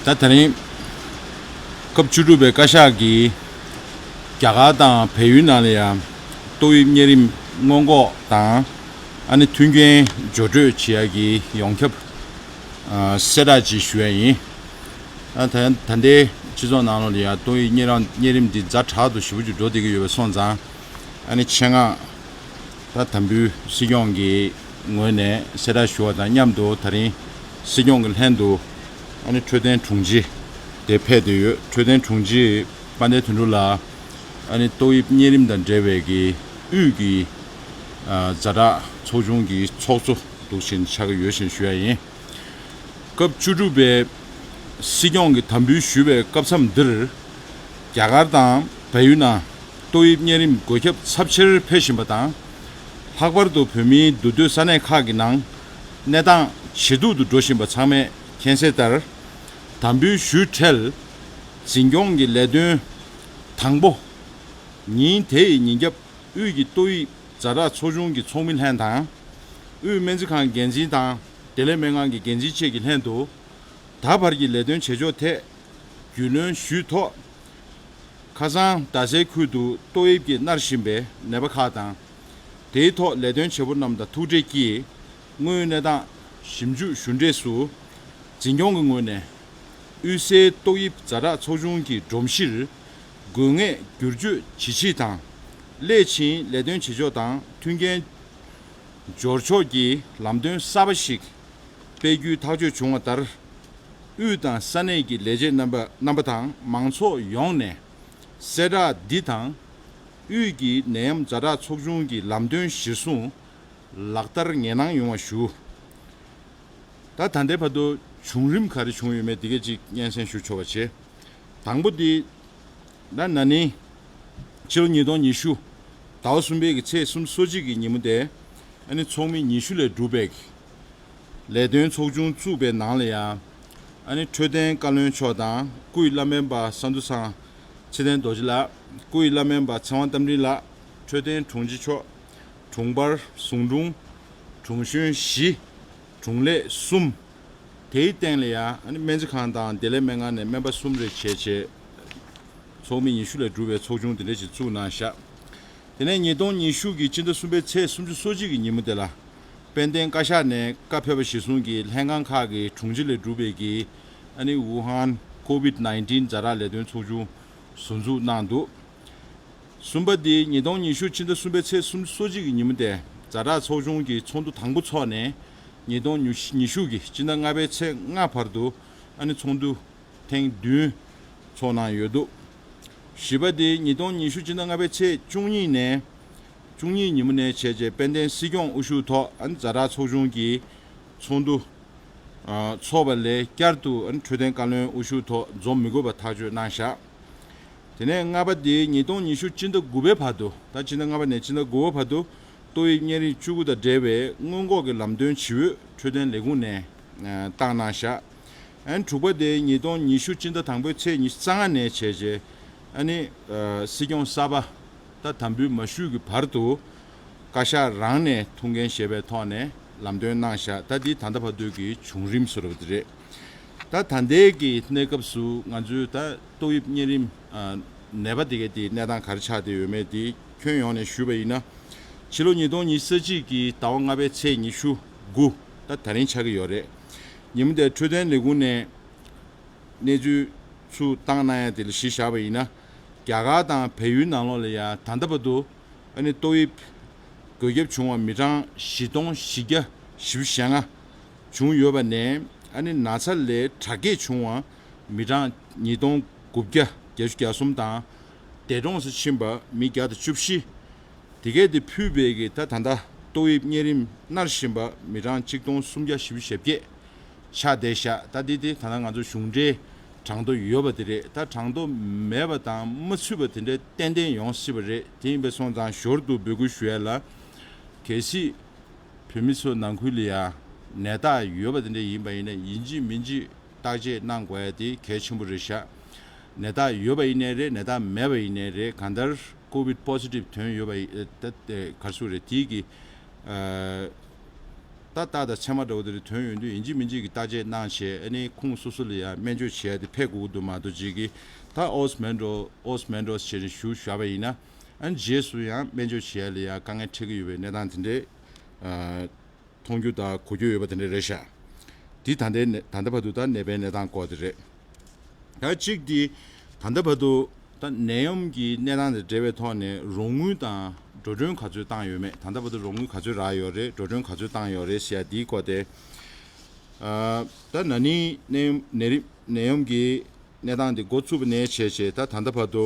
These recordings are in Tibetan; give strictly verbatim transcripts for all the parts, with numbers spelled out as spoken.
ད་དེ་རིང་སྐབས་བཅུ་དྲུག་པའི་བཀའ་ཤག་གིས་རྒྱ་གར་དང་བལ་ཡུལ་ནང་ལ་ཡང་ཏོག་དབྱིབས་གཉན་རིམས་སྔོན་འགོག་དང་ཨ་ནི་མཐུན་རྐྱེན་སྦྱོར་སྤྲོད་བྱེད་ཡག་གི་ཡོངས་ཁྱབ་ཨ་གསལ་བསྒྲགས་ཅིག་ཞུ་ཡ་ཡིན། ཨ་ད་ད་ལྟའི་སྤྱི་ཚོགས་ནང་ལོགས་ལ་ཡང་ཏོག་དབྱིབས་གཉན་རིམས་གཉན་རིམས་འདི་ཛ་དྲག་ཏུ་ཞེ་པོ་ཅིག་འགྲོ་བསྡད་ཀྱི་ཡོད་པ་སོང་ཙང་ཨ་ནི་ཆེད་མངགས་ད་དམ་འབུལ་སྲིད་སྐྱོང་གི་ངོས་ནས་གསལ་བསྒྲགས་ཞུ་བ་དང་མཉམ་དུ་ད་རིང་སྲིད་སྐྱོང་གི་ལྷན་དུ་ཨ་ནི་འཕྲོད་བསྟེན་དྲུང་ཆེ་དེ་ཕེབས་བསྡད་ཡོད། འཕྲོད་བསྟེན་དྲུང་ཆེ་དཔལ་ལྡན་དོན་གྲུབ་ལགས་ཨ་ནི་ཏོག་དབྱིབས་གཉན་རིམས་དང་འབྲེལ་བའི་གི་དབུས་ཀྱི་ཨ་ཛ་དྲག་ཚོགས་ཆུང་གི་ཚོགས་གཙོ་འདུག་བཞིན་ཆགས་ཀྱི་ཡོད་བཞིན་ཞུ་ཡ་ཡིན། སྐབས་བཅུ་དྲུག་པའི་སྲིད་སྐྱོང་གི་དམ་འབུལ་ཞུ་བའི་སྐབས་མཚམས་འདིར། རྒྱ་གར་དང་བལ་ཡུལ་ནང་ཏོག་དབྱིབས་གཉན་རིམས་འགོས་ཁྱབ་ཚབས་ཆེར་འཕེལ་བཞིན་པ་དང་། ལྷག་པར་དུ་བོད་མིའི་འདུས་སྡོད་ས་གནས་ཁག་གི་ནང་གནས་སྟངས་ཇེ་སྡུག་ཏུ་འགྲོ་བཞིན་པ་ཚང་མས་མཁྱེན་གསལ་ལྟར། དམ་འབུལ་ཞུས་འཕྲལ། འཛིན་སྐྱོང་གི་ལས་དོན་དང་པོ་ཉིན་དེ་ཡི་ཉིན་རྒྱབ་དབུས་ཀྱི་ཏོག་དབྱིབས་ཛ་དྲག་ཚོགས་ཆུང་གི་ཚོགས་མི་ལྷན་དང་། དབུས་སྨན་རྩིས་ཁང་འགན་འཛིན་དང་བདེ་ལེགས་སྨན་ཁང་གི་འགན་འཛིན་བཅས་ཀྱི་ལྷན་དུ། ད་བར་གྱི་ལས་དོན་བྱེད་ཕྱོགས་ཐད་རྒྱུས་ལོན་ཞུས་ཐོག། ཁ་སང་རྡ་སའི་ཁུལ་དུ་ཏོག་དབྱིབས་ཀྱིས་མནར་བཞིན་པའི་ནད་པ་ཁག་དང་། དེའི་ཐོག་ལས་དོན་བྱེད་པོ་རྣམས་དང་ཐུག་འཕྲད་ཀྱིས་དངོས་ཡོད་གནས་སྟངས་ཞིབ་འཇུག་ཞུ་འབྲས་སུ། འཛིན་སྐྱོང་གི་ངོས་ནས་དབུས་སའི་ཏོག་དབྱིབས་ཛ་དྲག་ཚོགས་ཆུང་གི་སྒྲོམ་གཞིར་དགོས་ངེས་བསྒྱུར་བཅོས་ཇི་བྱེད་དང་། སླད་ཕྱིན་ལས་དོན་བྱེད་ཕྱོགས་དང་མཐུན་རྐྱེན་སྦྱོར་ཕྱོགས་ཀྱི་ལམ་སྟོན་གསར་པ་ཞིག་སྤེལ་རྒྱུའི་ཐག་གཅོད་བྱུང་བ་ལྟར། དབུས་དང་ས་གནས་ཀྱི་ལས་བྱེད་རྣམ་པ་རྣམ་པ་དང་མང་ཚོགས་ཡོངས་ནས་གསལ་བསྒྲགས་འདི་དང་། དབུས་ཀྱི་ནད་ཡམས་ཛ་དྲག་ཚོགས་ཆུང་གི་ལམ་སྟོན་གཞིར་བཟུང་ལག་བསྟར་ངེས་གནང་ཡོང་བ་ཞུ། ད་ད་ལྟའི་བར་དུ་བྱུང་རིམ་ག་རེ་བྱུང་ཡོད་མེད་འདི་གས་ཅིག་སྙན་སེང་ཞུ་ཆོག་པ་བྱེད། དང་པོ་འདི། ད་ན་ནིང་ཕྱི་ལོ་ཉིས་སྟོང་ཉི་ཤུ་ཟླ་བ་གསུམ་པའི་གི་ཚེས་སུམ་ཅུ་སོ་གཅིག་གི་ཉིན་མོ་དེ་ཨ་ནི་ཚོགས་མི་ཉི་ཤུ་ལས་གྲུབ་པའི་གི་ལས་དོན་ཚོགས་ཆུང་བཙུགས་པའི་ནང་ལ་ཡང་ཨ་ནི་འཕྲོད་བསྟེན་བཀའ་བློན་མཆོག་དང་སྐུའི་བླ་སྨན་པ་ས་འདུ་ཚང་ཚེ་བརྟན་རྡོ་རྗེ་ལགས། སྐུའི་བླ་སྨན་པ་ཚེ་དབང་རྟ་མགྲིན་ལགས། འཕྲོད་བསྟེན་དྲུང་ཆེ་མཆོག་དྲུང་འཕར་ཟུང་དྲུང་། དྲུང་གཞོན་བཞི། དྲུང་ལས་གསུམ། དེའི་སྟེང་ལ་ཡང་ཨ་ནི་སྨན་རྩིས་ཁང་དང་བདེ་ལེགས་སྨན་ཁང་ནས་སྨན་པ་གསུམ་རེ་བྱས་བྱས། ཚོགས་མི་ཉི་ཤུ་ལས་གྲུབ་པའི་ཚོགས་ཆུང་དེ་འདྲ་ཞིག་བཙུགས་གནང་བཞག་དེ་ནས་ཉིས་སྟོང་ཉི་ཤུ་གི་སྤྱི་ཟླ་གསུམ་པའི་ཚེས་སུམ་ཅུ་སོ་གཅིག་གི་ཉིན་མོ་དེ་ལ། དཔལ་ལྡན་བཀའ་ཤག་ནས་བཀའ་ཕེབས་པ་གཞིར་བཟུང་གིས་ལྷན་ཁང་ཁག་གི་དྲུང་ཆེ་ལས་གྲུབ་པའི་གི་ཨ་ནི་ཝུ་ཧན་ཀོ་ཝིད་ནའིན་ཊིན་ཛ་དྲག་ལས་དོན་ཚོགས་ཆུང་ཟུར་འཛུགས་གནང་འདུག་གསུམ་པ་དེ་ཉིས་སྟོང་ཉི་ཤུ་སྤྱི་ཟླ་གསུམ་པའི་ཚེས་སུམ་ཅུ་སོ་གཅིག་གི་ཉིན་མོ་དེ་ཛ་དྲག་ཚོགས་ཆུང་གི་ཚོགས་འདུ་དང་པོ་འཚོགས་ནས་ཉིས་སྟོང་ཉི་ཤུ་གི་སྤྱི་ཟླ་ལྔ་པའི་ཚེས་ལྔ་བར་དུ་ཨ་ནི་ཚོགས་འདུ་ཐེངས་བདུན་འཚོགས་གནང་ཡོད་འདུག་བཞི་པ་དེ་ཉིས་སྟོང་ཉི་ཤུ་སྤྱི་ཟླ་ལྔ་པའི་ཚེས་བཅུ་གཉིས་ནས་བཅུ་གཉིས་ཉིན་མོ་ནས་བྱས་རྗེས་དཔལ་ལྡན་སྲིད་སྐྱོང་དབུ་བཞུགས་ཐོག་ཨ་ནི་ཛ་དྲག་ཚོགས་ཆུང་གི་ཚོགས་འདུ་ཚོགས་པ་ལས་བསྐྱར་དུ་འཕྲོད་བསྟེན་བཀའ་བློན་དབུ་བཞུགས་ཐོག་འཛོམས་མི་དགོས་པ་ཐག་གཅོད་གནང་བཞག་དེ་ནས་ལྔ་པ་དེ་ཉིས་སྟོང་ཉི་ཤུ་སྤྱི་ཟླ་དགུ་པའི་བར་དུ། ད་སྤྱི་ཟླ་ལྔ་པ་ནས་སྤྱི་ཟླ་དགུ་པ་བར་དུ་ཏོག་དབྱིབས་གཉན་རིམས་བཅུ་དགུ་དང་འབྲེལ་བའི་སྔོན་འགོག་གི་ལམ་སྟོན་ཇི་འོས་འཕྲོད་བསྟེན་ལས་ཁུངས་ནས་བཏང་གནང་བཞག་ཨན་དྲུག་པ་དེ་ཉིས་སྟོང་ཉི་ཤུ་སྤྱི་ཟླ་དང་པོའི་ཚེས་ཉི་ཤུ་རྩ་ལྔ་ནས་བྱས་རྗེས་ཨ་ནི་སྲིད་སྐྱོང་གསར་པ་ད་དམ་འབུལ་མ་ཞུས་ཀྱི་བར་དུ། བཀའ་ཤག་རང་ནས་ཐུགས་འགན་བཞེས་པའི་ཐོག་ནས་ལམ་སྟོན་གནང་བཞག་ད་འདི་ད་ལྟ་བར་དུ་གི་བྱུང་རིམ་བཟོ་འདྲ་པོ་དེ་རེད། ད་ད་ལྟའི་གི་གནས་སྐབས་སུ་ང་ཚོས་ད་ཏོག་དབྱིབས་གཉན་རིམས་ནད་པ་དེ་གའི་དེའི་གནས་སྟངས་ག་རེ་ཆགས་བསྡད་ཡོད་མེད་དེ་ཁྱོན་ཡོངས་ནས་ཞུས་པ་ཡིན་ན། ཕྱི་ལོ་ཉིས་སྟོང་ཉི་ཤུ་རྩ་གཅིག་གི་ཟླ་བ་ལྔ་པའི་ཚེས་ཉི་ཤུ་དགུ་ད་ད་རིང་ཆགས་ཀྱི་ཡོད་རེད། ཉིན་མོ་དེར་འཕྲོད་བསྟེན་ལས་ཁུངས་ནས། གནས་ཚུལ་ཚུར་བཏང་གནང་ཡ་དེ་ལ་གཞི་བཞག་པ་ཡིན་ན། རྒྱ་གར་དང་བལ་ཡུལ་ནང་ལོགས་ལ་ཡང་ད་ལྟ་བར་དུ་ཨ་ནི་ཏོག་དབྱིབས་འགོས་ཁྱབ་བྱུང་བ་མི་གྲངས་བཞི་སྟོང་བཞི་བརྒྱ་བཞི་བཅུ་ཞེ་ལྔ་བྱུང་ཡོད་པ་ནས། ཨ་ནི་ན་ཚ་ལས་དྲག་སྐྱེད་བྱུང་བ་མི་གྲངས་ཉིས་སྟོང་དགུ་བརྒྱ་བརྒྱད་ཅུ་གྱ་གསུམ་དང་། འདས་གྲོངས་སུ་ཕྱིན་པ་མི་བརྒྱ་དང་བཅུ་བཞི། དེ་གས་དེ་ཕུད་པའི་གི་ད་ད་ལྟ་ཏོག་དབྱིབས་གཉན་རིམས་མནར་བཞིན་པ་མི་གྲངས་གཅིག་སྟོང་སུམ་བརྒྱ་བཞི་བཅུ་ཞེ་བརྒྱད་ཆགས་བསྡད་ཤག་ད་འདི་དེ་ད་ལྟ་ང་ཚོ་གཞུང་འབྲེལ་གྲངས་ཐོ་ཡོད་པ་དེ་རེད། ད་གྲངས་ཐོ་མེད་པ་དང་མ་ཚུད་པ་དེ་འདྲའི་ཏན་ཏན་ཡོང་སྲིད་པ་རེད། དེ་ཡིན་པས་སོང་ཙང་ཞོར་དུ་འབོད་སྐུལ་ཞུ་ཡ་ལ། གལ་སྲིད་བོད་མི་ཚོ་ནང་ཁུལ་ལ་ཡ་ནད་རྟགས་ཡོད་པ་དེ་འདྲ་ཡིན་པ་ཡིན་ན་ཡིན་གཅིག་མིན་གཅིག་བརྟག་དཔྱད་གནང་དགོས་ཡ་དེ་གལ་ཆེན་པོ་རེད་ཤག་ནད་རྟགས་ཡོད་པ་ཡིན་ནའི་རེད། ནད་རྟགས་མེད་པ་ཡིན་ནའི་རེད། གང་ལྟར་ཀོ་ཝིད་པོ་སི་ཊིབ་ཐོན་ཡོད་པ་ཡི་ད་ད་ག་རེ་ཟེར་རེད། དེའི་གི་ཨ་ ད་རྟགས་དང་མཚན་མ་འདྲ་བོ་དེ་རིགས་ཐོན་ཡོང་དུས་ཡིན་གཅིག་མིན་གཅིག་གི་བརྟག་དཔྱད་གནང་བྱས། ཨ་ནི་ཁོང་སོ་སོ་ལ་ཡང་སྨན་བཅོས་བྱེད་ཡ་དེ་ཕེབས་དགོས་ཀྱི་འདུག་མ་གཏོགས་ཅིག་གིས་ད་ཨོ་སི་མན་ཌོ་ཨོ་སི་མན་ཌོ་ཟེར་ནས་ཞུ་བཞག་པ་ཡིན་ན། ཨ་ནི་རྗེས་སུ་ཡང་སྨན་བཅོས་བྱེད་ཡ་ལ་ཡང་དཀའ་ངལ་འཕྲད་ཀྱི་ཡོད་པའི་གནས་སྟངས་དེ་འདྲའི་ཨ་མཐོང་རྒྱུ་དང་གོ་རྒྱུ་ཡོད་པ་དེ་འདྲ་རེད་ཤག་འདི་ད་ལྟའི་ནད་ད་ལྟ་བར་དུ་ད་ནད་པའི་གནས་སྟངས་སྐོར་དེ་རེད། ད་གཅིག་འདི་ད་ལྟ་བར་དུ་ད་ནད་ཡམས་ཀྱི་གནས་སྟངས་དང་འབྲེལ་བའི་ཐོག་ནས་རོགས་དངུལ་དང་འགྲོ་གྲོན་ག་ཚོད་བཏང་ཡོད་མེད། ད་ལྟ་བར་དུ་རོགས་དངུལ་ག་ཚོད་རག་ཡོད་རེད། འགྲོ་གྲོན་ག་ཚོད་བཏང་ཡོད་རེད་ཟེར་ཡ་འདིའི་སྐོར་དེ། ཨ་ད་ན་ནིང་ནད་ཡམས་ནད་རིམས་ནད་ཡམས་ཀྱི་གནས་སྟངས་འདི་འགོ་བཙུགས་པ་ནས་བྱས་བྱས་ད་ད་ལྟ་བར་དུ་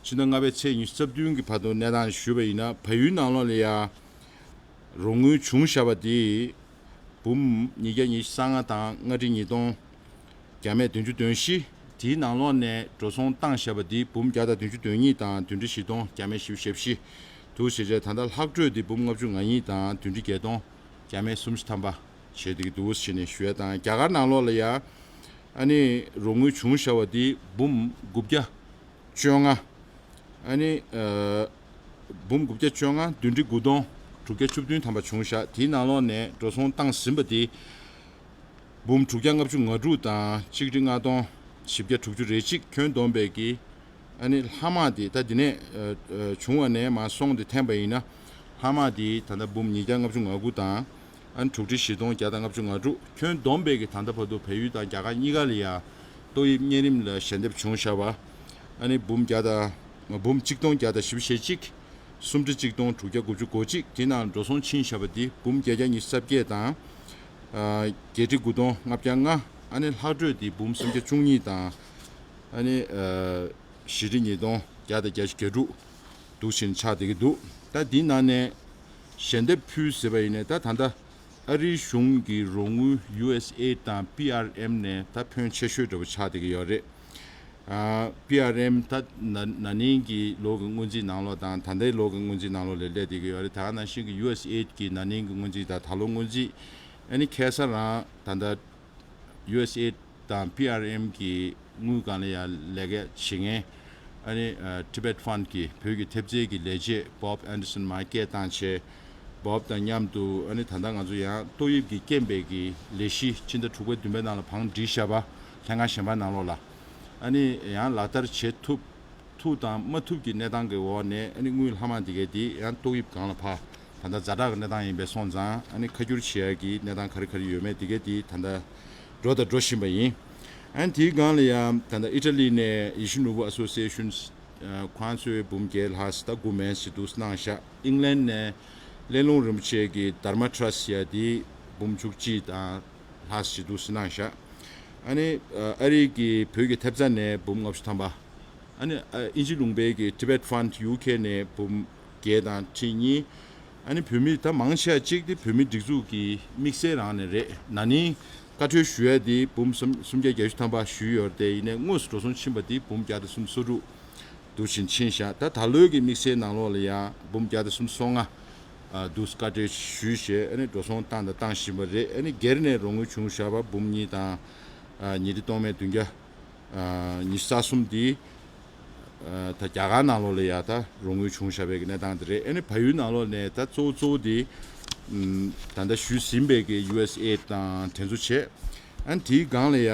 ཕྱི་ཟླ་ལྔ་པའི་ཚེས་ཉི་ཤུ་རྩ་བདུན་གྱི་བར་དུ་གནས་སྟངས་ཞུས་པ་ཡིན་ན། བལ་ཡུལ་ནང་ལོགས་ལ་ཡ་རོགས་དངུལ་བྱུང་བཞག་པ་དེ་འབུམ་ཉིས་བརྒྱ་ཉི་ཤུ་རྩ་ལྔ་དང་ལྔ་ཁྲི་ཉིས་སྟོང་བརྒྱ་མེད་བདུན་ཅུ་དོན་བཞི། དེའི་ནང་ལོགས་ནས་འགྲོ་སོང་བཏང་བཞག་པ་དེ་འབུམ་བརྒྱ་དང་བདུན་ཅུ་དོན་གཉིས་དང་བདུན་ཁྲི་བཞི་སྟོང་བརྒྱ་མེད་བཞི་བཅུ་ཞེ་བཞི་འདུག་ཟེར་བྱས། ད་ལྟ་ལྷག་འཕྲོས་དེ་འབུམ་ལྔ་བཅུ་ང་གཉིས་དང་བདུན་ཁྲི་བརྒྱད་སྟོང་བརྒྱ་མེད་སུམ་ཅུ་ཐམ་པ་བྱས་བསྡད་ཀྱི་འདུག་ཟེར་ནས་ཞུ་ཡ་དང་། རྒྱ་གར་ནང་ལོགས་ལ་ཡ་ཨ་ནི་རོགས་དངུལ་བྱུང་བཞག་པ་དེ་འབུམ་དགུ་བརྒྱ་བཅོ་ལྔ། ཨ་ནི་ཨ་འབུམ་དགུ་བརྒྱ་བཅོ་ལྔ་བདུན་ཁྲི་དགུ་སྟོང་དྲུག་བརྒྱ་བཅུ་བདུན་ཐམ་པ་བྱུང་བཞག་དེའི་ནང་ལོགས་ནས་འགྲོ་སོང་བཏང་ཟིན་པ་དེ་འབུམ་དྲུག་བརྒྱ་ལྔ་བཅུ་ང་དྲུག་དང་གཅིག་ཁྲི་ལྔ་སྟོང་བཞི་བརྒྱ་དྲུག་ཅུ་རེ་གཅིག་ཁྱོན་བསྡོམས་པའི་གི་ཨ་ནི་ལྷག་མ་དེ་ད་འདི་ནས་ཨ་ཨ་བྱུང་བ་ནས་མར་སོང་དེ་འཐེན་པ་ཡིན་ན། ལྷག་མ་དེ་ད་ལྟ་འབུམ་ཉིས་བརྒྱ་ལྔ་བཅུ་ང་དགུ་དང་ཨ་ནི་དྲུག་ཁྲི་བཞི་སྟོང་བརྒྱ་དང་ལྔ་བཅུ་ང་དྲུག་ཁྱོན་བསྡོམས་པའི་གི་ད་ལྟ་བར་དུ་བལ་ཡུལ་དང་རྒྱ་གར་གཉིས་ཀ་ལ་ཡ་ཏོག་དབྱིབས་གཉན་རིམས་ལ་ཞལ་འདེབས་བྱུང་བཞག་པ་ཨ་ནི་འབུམ་བརྒྱ་དང་འབུམ་གཅིག་སྟོང་བརྒྱ་དང་བཞི་བཅུ་ཞེ་གཅིག་སུམ་ཁྲི་གཅིག་སྟོང་དྲུག་བརྒྱ་དགུ་བཅུ་གོ་གཅིག་དེའི་ནང་འགྲོ་སོང་ཕྱིན་བཞག་པ་དེ་འབུམ་བརྒྱད་བརྒྱ་ཉི་ཤུ་རྩ་བརྒྱད་དང་ཨ་བརྒྱད་ཁྲི་དགུ་སྟོང་ལྔ་བརྒྱ་ལྔ། ཨ་ནི་ལྷག་འཕྲོས་དེ་འབུམ་སུམ་བརྒྱ་བཅུ་གཉིས་དང་ཨ་ནི་ཨ་བཞི་ཁྲི་ཉིས་སྟོང་བརྒྱ་དང་བརྒྱད་ཅུ་གྱ་དྲུག་འདུག་བཞིན་ཆགས་བསྡད་ཀྱི་འདུག་ད་འདིའི་ནང་ནས་ཞལ་འདེབས་ཕུལ་ཟེར་བ་ཡིན་ནའི་ད་ད་ལྟ་ཨ་རིའི་གཞུང་གི་རོགས་དངུལ་ཡུ་ཨེས་ཨེ་དང་པི་ཨར་ཨེམ་ནས་ད་ཕོན་ཆེ་ཤོས་འདྲ་བོ་ཆགས་བསྡད་ཀྱི་ཡོད་རེད། ཨ་པི་ཨར་ཨེམ་ད་ན་ན་ནིང་གི་ལོ་གི་སྔོན་རྩིས་ནང་ལོགས་དང་ད་ལྟའི་ལོ་གི་སྔོན་རྩིས་ནང་ལོགས་ལ་སླེབས་བསྡད་ཀྱི་ཡོད་རེད། ད་ག་ནང་བཞིན་གྱི་ཡུ་ཨེས་ཨེ་གི་ན་ནིང་གི་སྔོན་རྩིས་དང་ད་ལོ་སྔོན་རྩིས་ཨ་ནི་ཁ་སང་རང་ད་ལྟ་ཡུ་ཨེས་ཨེ་དང་པི་ཨར་ཨེམ་གི་དངུལ་སྒང་ལ་ཡང་ལས་ཀ་བྱེད་མཁན་ཨ་ནི་ཨ་Tibet Fund གི་བོད་ཀྱི་ཐེབས་རྩའི་གི་ལས་བྱེད་Bob Anderson མར་སྐད་བཏང་བྱས། Bob དང་མཉམ་དུ་ཨ་ནི་ད་ལྟ་ང་ཚོ་ཡང་ཏོག་དབྱིབས་ཀྱི་རྐྱེན་པས་ཀྱི་ལས་གཞི་ཕྱི་ཟླ་དྲུག་པ་བདུན་པའི་ནང་ལ་བང་སྒྲིག་བཞག་པ་ལྷན་ཁང་གཞན་པ་ནང་ལོགས་ལ་ཨ་ནི་ཡང་ལག་བསྟར་བྱེད་ཐུབ་ཐུབ་དང་མ་ཐུབ་ཀྱི་གནས་སྟངས་ཀྱི་འོག་ནས་ཨ་ནི་དངུལ་ལྷག་མ་འདི་གས་འདི་ཡང་ཏོག་དབྱིབས་སྒང་ལ་ཕར་ད་ལྟ་ཛ་དྲག་གི་གནས་སྟངས་ཡིན་པས་སོང་ཙང་ཨ་ནི་ཁ་བསྒྱུར་བྱེད་ཡ་གི་གནས་སྟངས་ག་རེ་ག་རེ་ཡོད་མེད་འདི་གས་འདི་ད་ལྟ་འགྲོ་དང་འགྲོ་བཞིན་པ་ཡིན། ཨ་ནི་དེའི་སྒང་ལ་ཡང་ད་ལྟ་ཨི་ཊ་ལི་ནས་ཡེ་ཤུ་ནོར་བུ་ཨ་སོ་སི་ཨེ་ཤོན་ཁོང་ཚོས་འབུམ་བརྒྱད་ལྷག་ཙམ་ད་དགུ་མེད་ཅིག་འདུག་གནང་ཤག་ཨིང་ལན་ནས་སླེ་ལུང་རིན་པོ་ཆེ་གི་Dharma Trust ཡ་དེ་འབུམ་བཅུ་གཅིག་དང་ལྷག་ཙམ་འདུག་གནང་ཤག་ཨ་ནི་ཨ་རི་གི་བོད་ཀྱི་ཐེབས་རྩ་ནས་འབུམ་ལྔ་བཅུ་ཐམ་པ། ཨ་ནི་ཨ་དབྱིན་ཇི་ལུང་པའི་གི་Tibet Fund ཡུ་ཁེ་ནས་འབུམ་བརྒྱད་དང་ཁྲི་གཉིས། ཨ་ནི་བོད་མི་ད་མང་ཆེ་བ་གཅིག་དེ་བོད་མི་སྒྲིག་འཛུགས་ཀྱི་དམིགས་བསལ་རང་ནས་རེད། ན་ནིང་བཀའ་འཁྲོལ་ཞུ་ཡ་དེ་འབུམ་སུམ་སུམ་བརྒྱ་བརྒྱད་ཅུ་ཐམ་པ་ཞུས་ཡོད་རེད་དེ། ཡིན་ནའི་དངོས་སུ་འགྲོ་སོང་ཕྱིན་པ་དེ་འབུམ་བརྒྱ་དང་སུམ་ཅུ་སོ་དྲུག་འདུག་བཞིན་ཕྱིན་ཤག་ད་ད་ལོའི་གི་དམིགས་བསལ་ནང་ལོགས་ལ་ཡང་འབུམ་བརྒྱ་དང་སུམ་ཅུ་སོ་ལྔ་ཨ་འདུག་བཀའ་འཁྲོལ་ཞུས་བྱས། ཨ་ནི་འགྲོ་སོང་བཏང་དང་བཏང་བཞིན་པ་རེད། ཨ་ནི་སྒེར་ནས་རོགས་དངུལ་བྱུང་བཞག་པ་འབུམ་གཉིས་དང་ཨ་ཉིས་ཁྲི་སྟོང་མེད་བདུན་བརྒྱ་ཨ་ཉི་ཤུ་རྩ་གསུམ་འདི་ཨ་ད་རྒྱ་གར་ནང་ལོགས་ལ་ཡ་ད་རོགས་དངུལ་བྱུང་བཞག་པའི་གི་གནས་སྟངས་དེ་རེད། ཨ་ནི་བལ་ཡུལ་ནང་ལོགས་ནས་ད་གཙོ་བོ་གཙོ་བོ་དེ་ཨམ་ད་ལྟ་ཞུས་ཟིན་པའི་གི་ཡུ་ཨེས་ཨེ་དང་དེ་ཚོ་བྱས། ཨ་ནི་དེའི་སྒང་ལ་ཡ་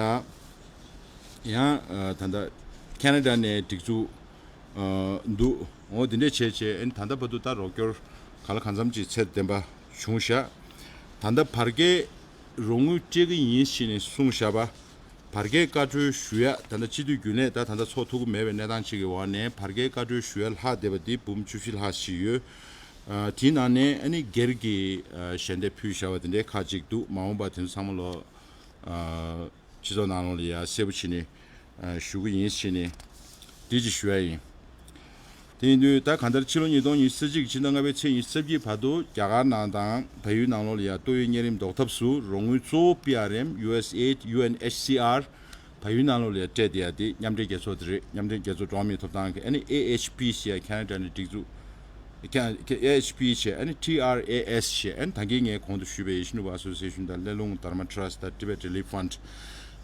ཡང་ཨ་ད་ལྟ་ཁེ་ན་ཌ་ནས་སྒྲིག་འཛུགས་ཨ་འདུག་འོ་དེ་འདྲས་བྱས་བྱས། ཨ་ནི་ད་ལྟ་བར་དུ་ད་རོགས་སྐྱོར་གང་ལ་གང་འཚམ་ཅིག་ཚད་ལྡན་པ་བྱུང་ཤག་ད་ལྟ་བར་བརྒལ་རོགས་དངུལ་སྤྲད་ཀྱི་ཡིན་ཞེས་ནས་གསུངས་བཞག་པ། བར་བརྒལ་བཀའ་འཁྲོལ་ཞུ་ཡ་ད་ལྟ་སྤྱི་འཐུས་རྒྱུན་ལས་ད་ད་ལྟ་ཚོགས་ཐུབ་ཀྱི་མེད་པའི་གནས་སྟངས་ཅིག་གི་འོག་ནས་བར་བརྒལ་བཀའ་འཁྲོལ་ཞུ་ཡ་ལྷག་བསྡད་པ་འདི་འབུམ་བཅུ་བཞི་ལྷག་ཞིག་ཡོད། ཨ་དེའི་ནང་ནས་ཨ་ནི་སྒེར་གྱི་ཨ་ཞལ་འདེབས་ཕུལ་བཞག་པ་དེ་འདྲའི་ཁག་ཅིག་འདུག་མ་འོངས་པ་དེ་ཚོ་ཚང་མ་ལོ་ཨ་སྤྱི་ཚོགས་ནང་ལོགས་ལ་ཡ་གསལ་པོ་བྱས་ནས་ཨ་ཞུ་གི་ཡིན་ཞེས་ནས་འདི་ཅིག་ཞུ་ཡ་ཡིན། དེ་ཡིན་དུས་ད་གང་ལྟར་ཕྱི་ལོ་ཉིས་སྟོང་ཉི་ཤུ་རྩ་གཅིག་ཕྱི་ཟླ་ལྔ་པའི་ཚེས་ཉི་ཤུ་རྩ་བརྒྱད་བར་དུ་རྒྱ་གར་ནང་དང་བལ་ཡུལ་ནང་ལོགས་ལ་ཡ་ཏོག་དབྱིབས་གཉན་རིམས་ཟློག་ཐབས་སུ་རོགས་དངུལ་གཙོ་བོ་པི་ཨར་ཨེམ། ཡུ་ཨེས་ཨེ་ཌི། ཡུ་ཨེན་ཨེཆ་སི་ཨར། བལ་ཡུལ་ནང་ལོགས་ལ་ཡ་སྤྲད་བསྡད་ཡ་དེ་མཉམ་འབྲེལ་རྒྱལ་ཚོགས་དེ་རེད། མཉམ་འབྲེལ་རྒྱལ་ཚོགས་འགྲོ་བ་མིའི་ཐོབ་ཐང་གི་ཨ་ནི་ཨེ་ཨེཆ་པི་ཞེས་ཡ་ཁེ་ན་ཌ་ནས་སྒྲིག་འཛུགས། ཁེ་ཁེ་ཨེ་ཨེཆ་པི་བྱས། ཨ་ནི་ཊི་ཨར་ཨེ་ཨེས་བྱས། ཨ་ནི་ད་གིན་ངས་གོང་དུ་ཞུས་པའི་ཡེ་ཤུ་ནོར་བུ་ཨ་སོ་སི་ཨེ་ཤོན་དང་སླེ་ལུང་དྷར་མ་ཊ་ར་སི་ཊི་དང་Tibet Relief Fund།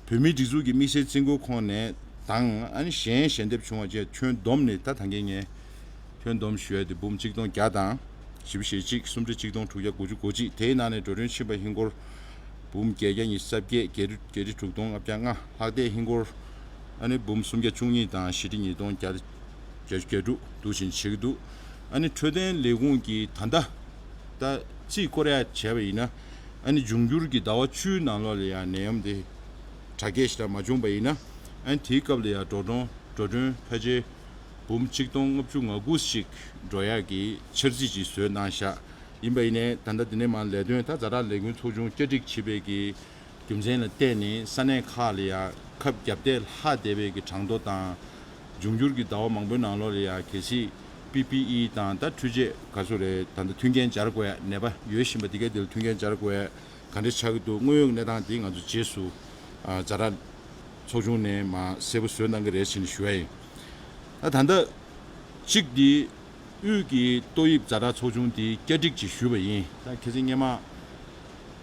བོད་མིའི་སྒྲིག་འཛུགས་ཀྱི་དམིགས་བསལ་རྩིས་འགོའི་ཁོངས་ནས་དང་། ཨ་ནི་གཞན་ཞལ་འདེབས་བྱུང་བ་བཅས་ཁྱོན་བསྡོམས་ནས་ད་ད་གིན་ངས་ཁྱོན་བསྡོམས་ཞུ་ཡ་དེ་འབུམ་གཅིག་སྟོང་བརྒྱ་དང་ བཞི་བཅུ་ཞེ་གཅིག་སུམ་ཁྲི་གཅིག་སྟོང་དྲུག་བརྒྱ་དགུ་བཅུ་གོ་གཅིག་དེའི་ནང་ནས་འགྲོ་གྲོན་ཕྱིན་པ་ཧིན་སྒོར་འབུམ་བརྒྱད་བརྒྱ་ཉི་ཤུ་རྩ་བརྒྱད། བརྒྱད་ཁྲི་བརྒྱད་ཁྲི་དྲུག་སྟོང་ལྔ་བརྒྱ་ལྔ། ལྷག་བསྡད་ཧིན་སྒོར་ཨ་ནི་འབུམ་སུམ་བརྒྱ་བཅུ་གཉིས་དང་བཞི་ཁྲི་ཉིས་སྟོང་བརྒྱ་དང་བརྒྱད་ཅུ་གྱ་དྲུག་འདུག་བཞིན་བྱེད་ཀྱི་འདུག་ཨ་ནི་འཕྲོད་བསྟེན་ལས་ཁུངས་ཀྱིས་ད་ལྟ་ད་རྩིས་སྐོར་ཡ་བྱས་པ་ཡིན་ན། ཨ་ནི་འབྱུང་འགྱུར་གྱི་ཟླ་བ་བཅུའི་ནང་ལོགས་ལ་ཡང་ནད་ཡམས་དེ་དྲག་སྐྱེད་ཞེ་དྲག་མ་བྱུང་པ་ཡིན་ན། ཨ་ནི་དེའི་སྐབས་ལ་ཡང་འགྲོ་གྲོན་འགྲོ་གྲོན་ཕལ་ཆེར་འབུམ་གཅིག་སྟོང་ལྔ་བཅུ་ང་དགུ་ཞིག་འགྲོ་ཡག་གི་འཆར་རྩིས་ཅིག་བཟོས་གནང་བཞག་ཡིན་པ་ཡིན་ནའི་ད་ལྟ་འདི་ནས་མར་ལས་དོན་ད་ཛ་དྲག་ལས་འགུལ་ཚོགས་ཆུང་བསྐྱར་སྒྲིག་བྱེད་པའི་གི་རྒྱུ་མཚན་ལ་བརྟེན་ནས་ས་གནས་ཁག་ལ་ཡང་ཁབ་བརྒྱབ་བསྡད་ལྷག་བསྡད་པའི་གི་གྲངས་ཐོ་དང་། འབྱུང་འགྱུར་གྱི་ཟླ་བ་མང་པོའི་ནང་ལོགས་ལ་ཡང་གལ་སྲིད་པི་པི་ཨི་དང་ད་འཕྲུལ་ཆས་ག་ཚོད་རེད། ད་ལྟ་མཐུན་རྐྱེན་སྦྱར་དགོས་ཡ། ནད་པ་ཡོད་བཞིན་པ་འདི་གའི་འདིར་མཐུན་རྐྱེན་སྦྱར་དགོས་ཡ་ག་འདྲ་ཆགས་ཀྱི་འདུག་དངོས་ཡོད་གནས་སྟངས་འདི་ང་ཚོ་རྗེས་སུ་ཛ་དྲག་ཚོགས་ཆུང་ནས་མར་གསལ་པོ་བཟོས་གནང་གི་རེད་ཟེར་ནས་ཞུ་ཡ་ཡིན། ད་ད་ལྟ་གཅིག་འདི་དབུས་ཀྱི་ཏོག་དབྱིབས་ཛ་དྲག་ཚོགས་ཆུང་འདི་བསྐྱར་སྒྲིག་ཅིག་ཞུས་པ་ཡིན། ད་ཁ་སང་སྔོན་མ་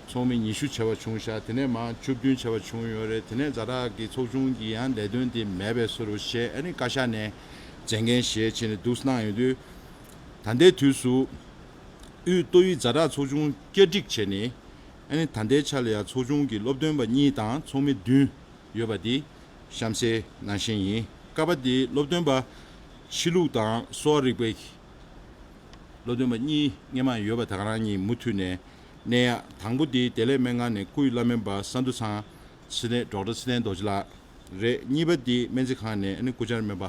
ཚོགས་མི་ཉི་ཤུ་བྱས་པ་བྱུང་ཤག་དེ་ནས་མར་བཅུ་བདུན་བྱས་པ་བྱུང་ཡོད་རེད། དེ་ནས་ཛ་དྲག་གི་ཚོགས་ཆུང་གི་ཡང་ལས་དོན་དེ་མེད་པའི་བཟོ་འདྲ་བྱས། ཨ་ནི་བཀའ་ཤག་ནས་མཛད་འགན་བཞེས་བྱས་ནས་འདུག་གནང་ཡོང་དུས། ད་ལྟའི་དུས་སུ་དབུས་ཏོག་དབྱིབས་ཛ་དྲག་ཚོགས་ཆུང་བསྐྱར་སྒྲིག་བྱས་ནས། ཨ་ནི་ད་ལྟའི་ཆ་ལ་ཡང་ཚོགས་ཆུང་གི་སློབ་སྟོན་པ་གཉིས་དང་ཚོགས་མི་བདུན་ཡོད་པ་འདི་གཤམ་གསལ་ནང་བཞིན་ཡིན། ཀ་པ་འདི་སློབ་སྟོན་པ་ཕྱི་ལུགས་དང་གསོ་བ་རིག་པའི་སློབ་སྟོན་པ་གཉིས་སྔོན་མ་ཡོད་པ་ད་ག་རང་གཉིས་མུ་མཐུད་ནས་གནས་ཡག་དང་པོ་འདི་བདེ་ལེགས་སྨན་ཁང་ནས་སྐུའི་བླ་སྨན་པ་ས་འདུ་ཚང་ཚེ་བརྟན་ཌོག་ཊར་ཚེ་བརྟན་རྡོ་རྗེ་ལགས་རེད། གཉིས་པ་འདི་སྨན་རྩིས་ཁང་ནས་ཨ་ནི་སྐུ་བཅར་སྨན་པ་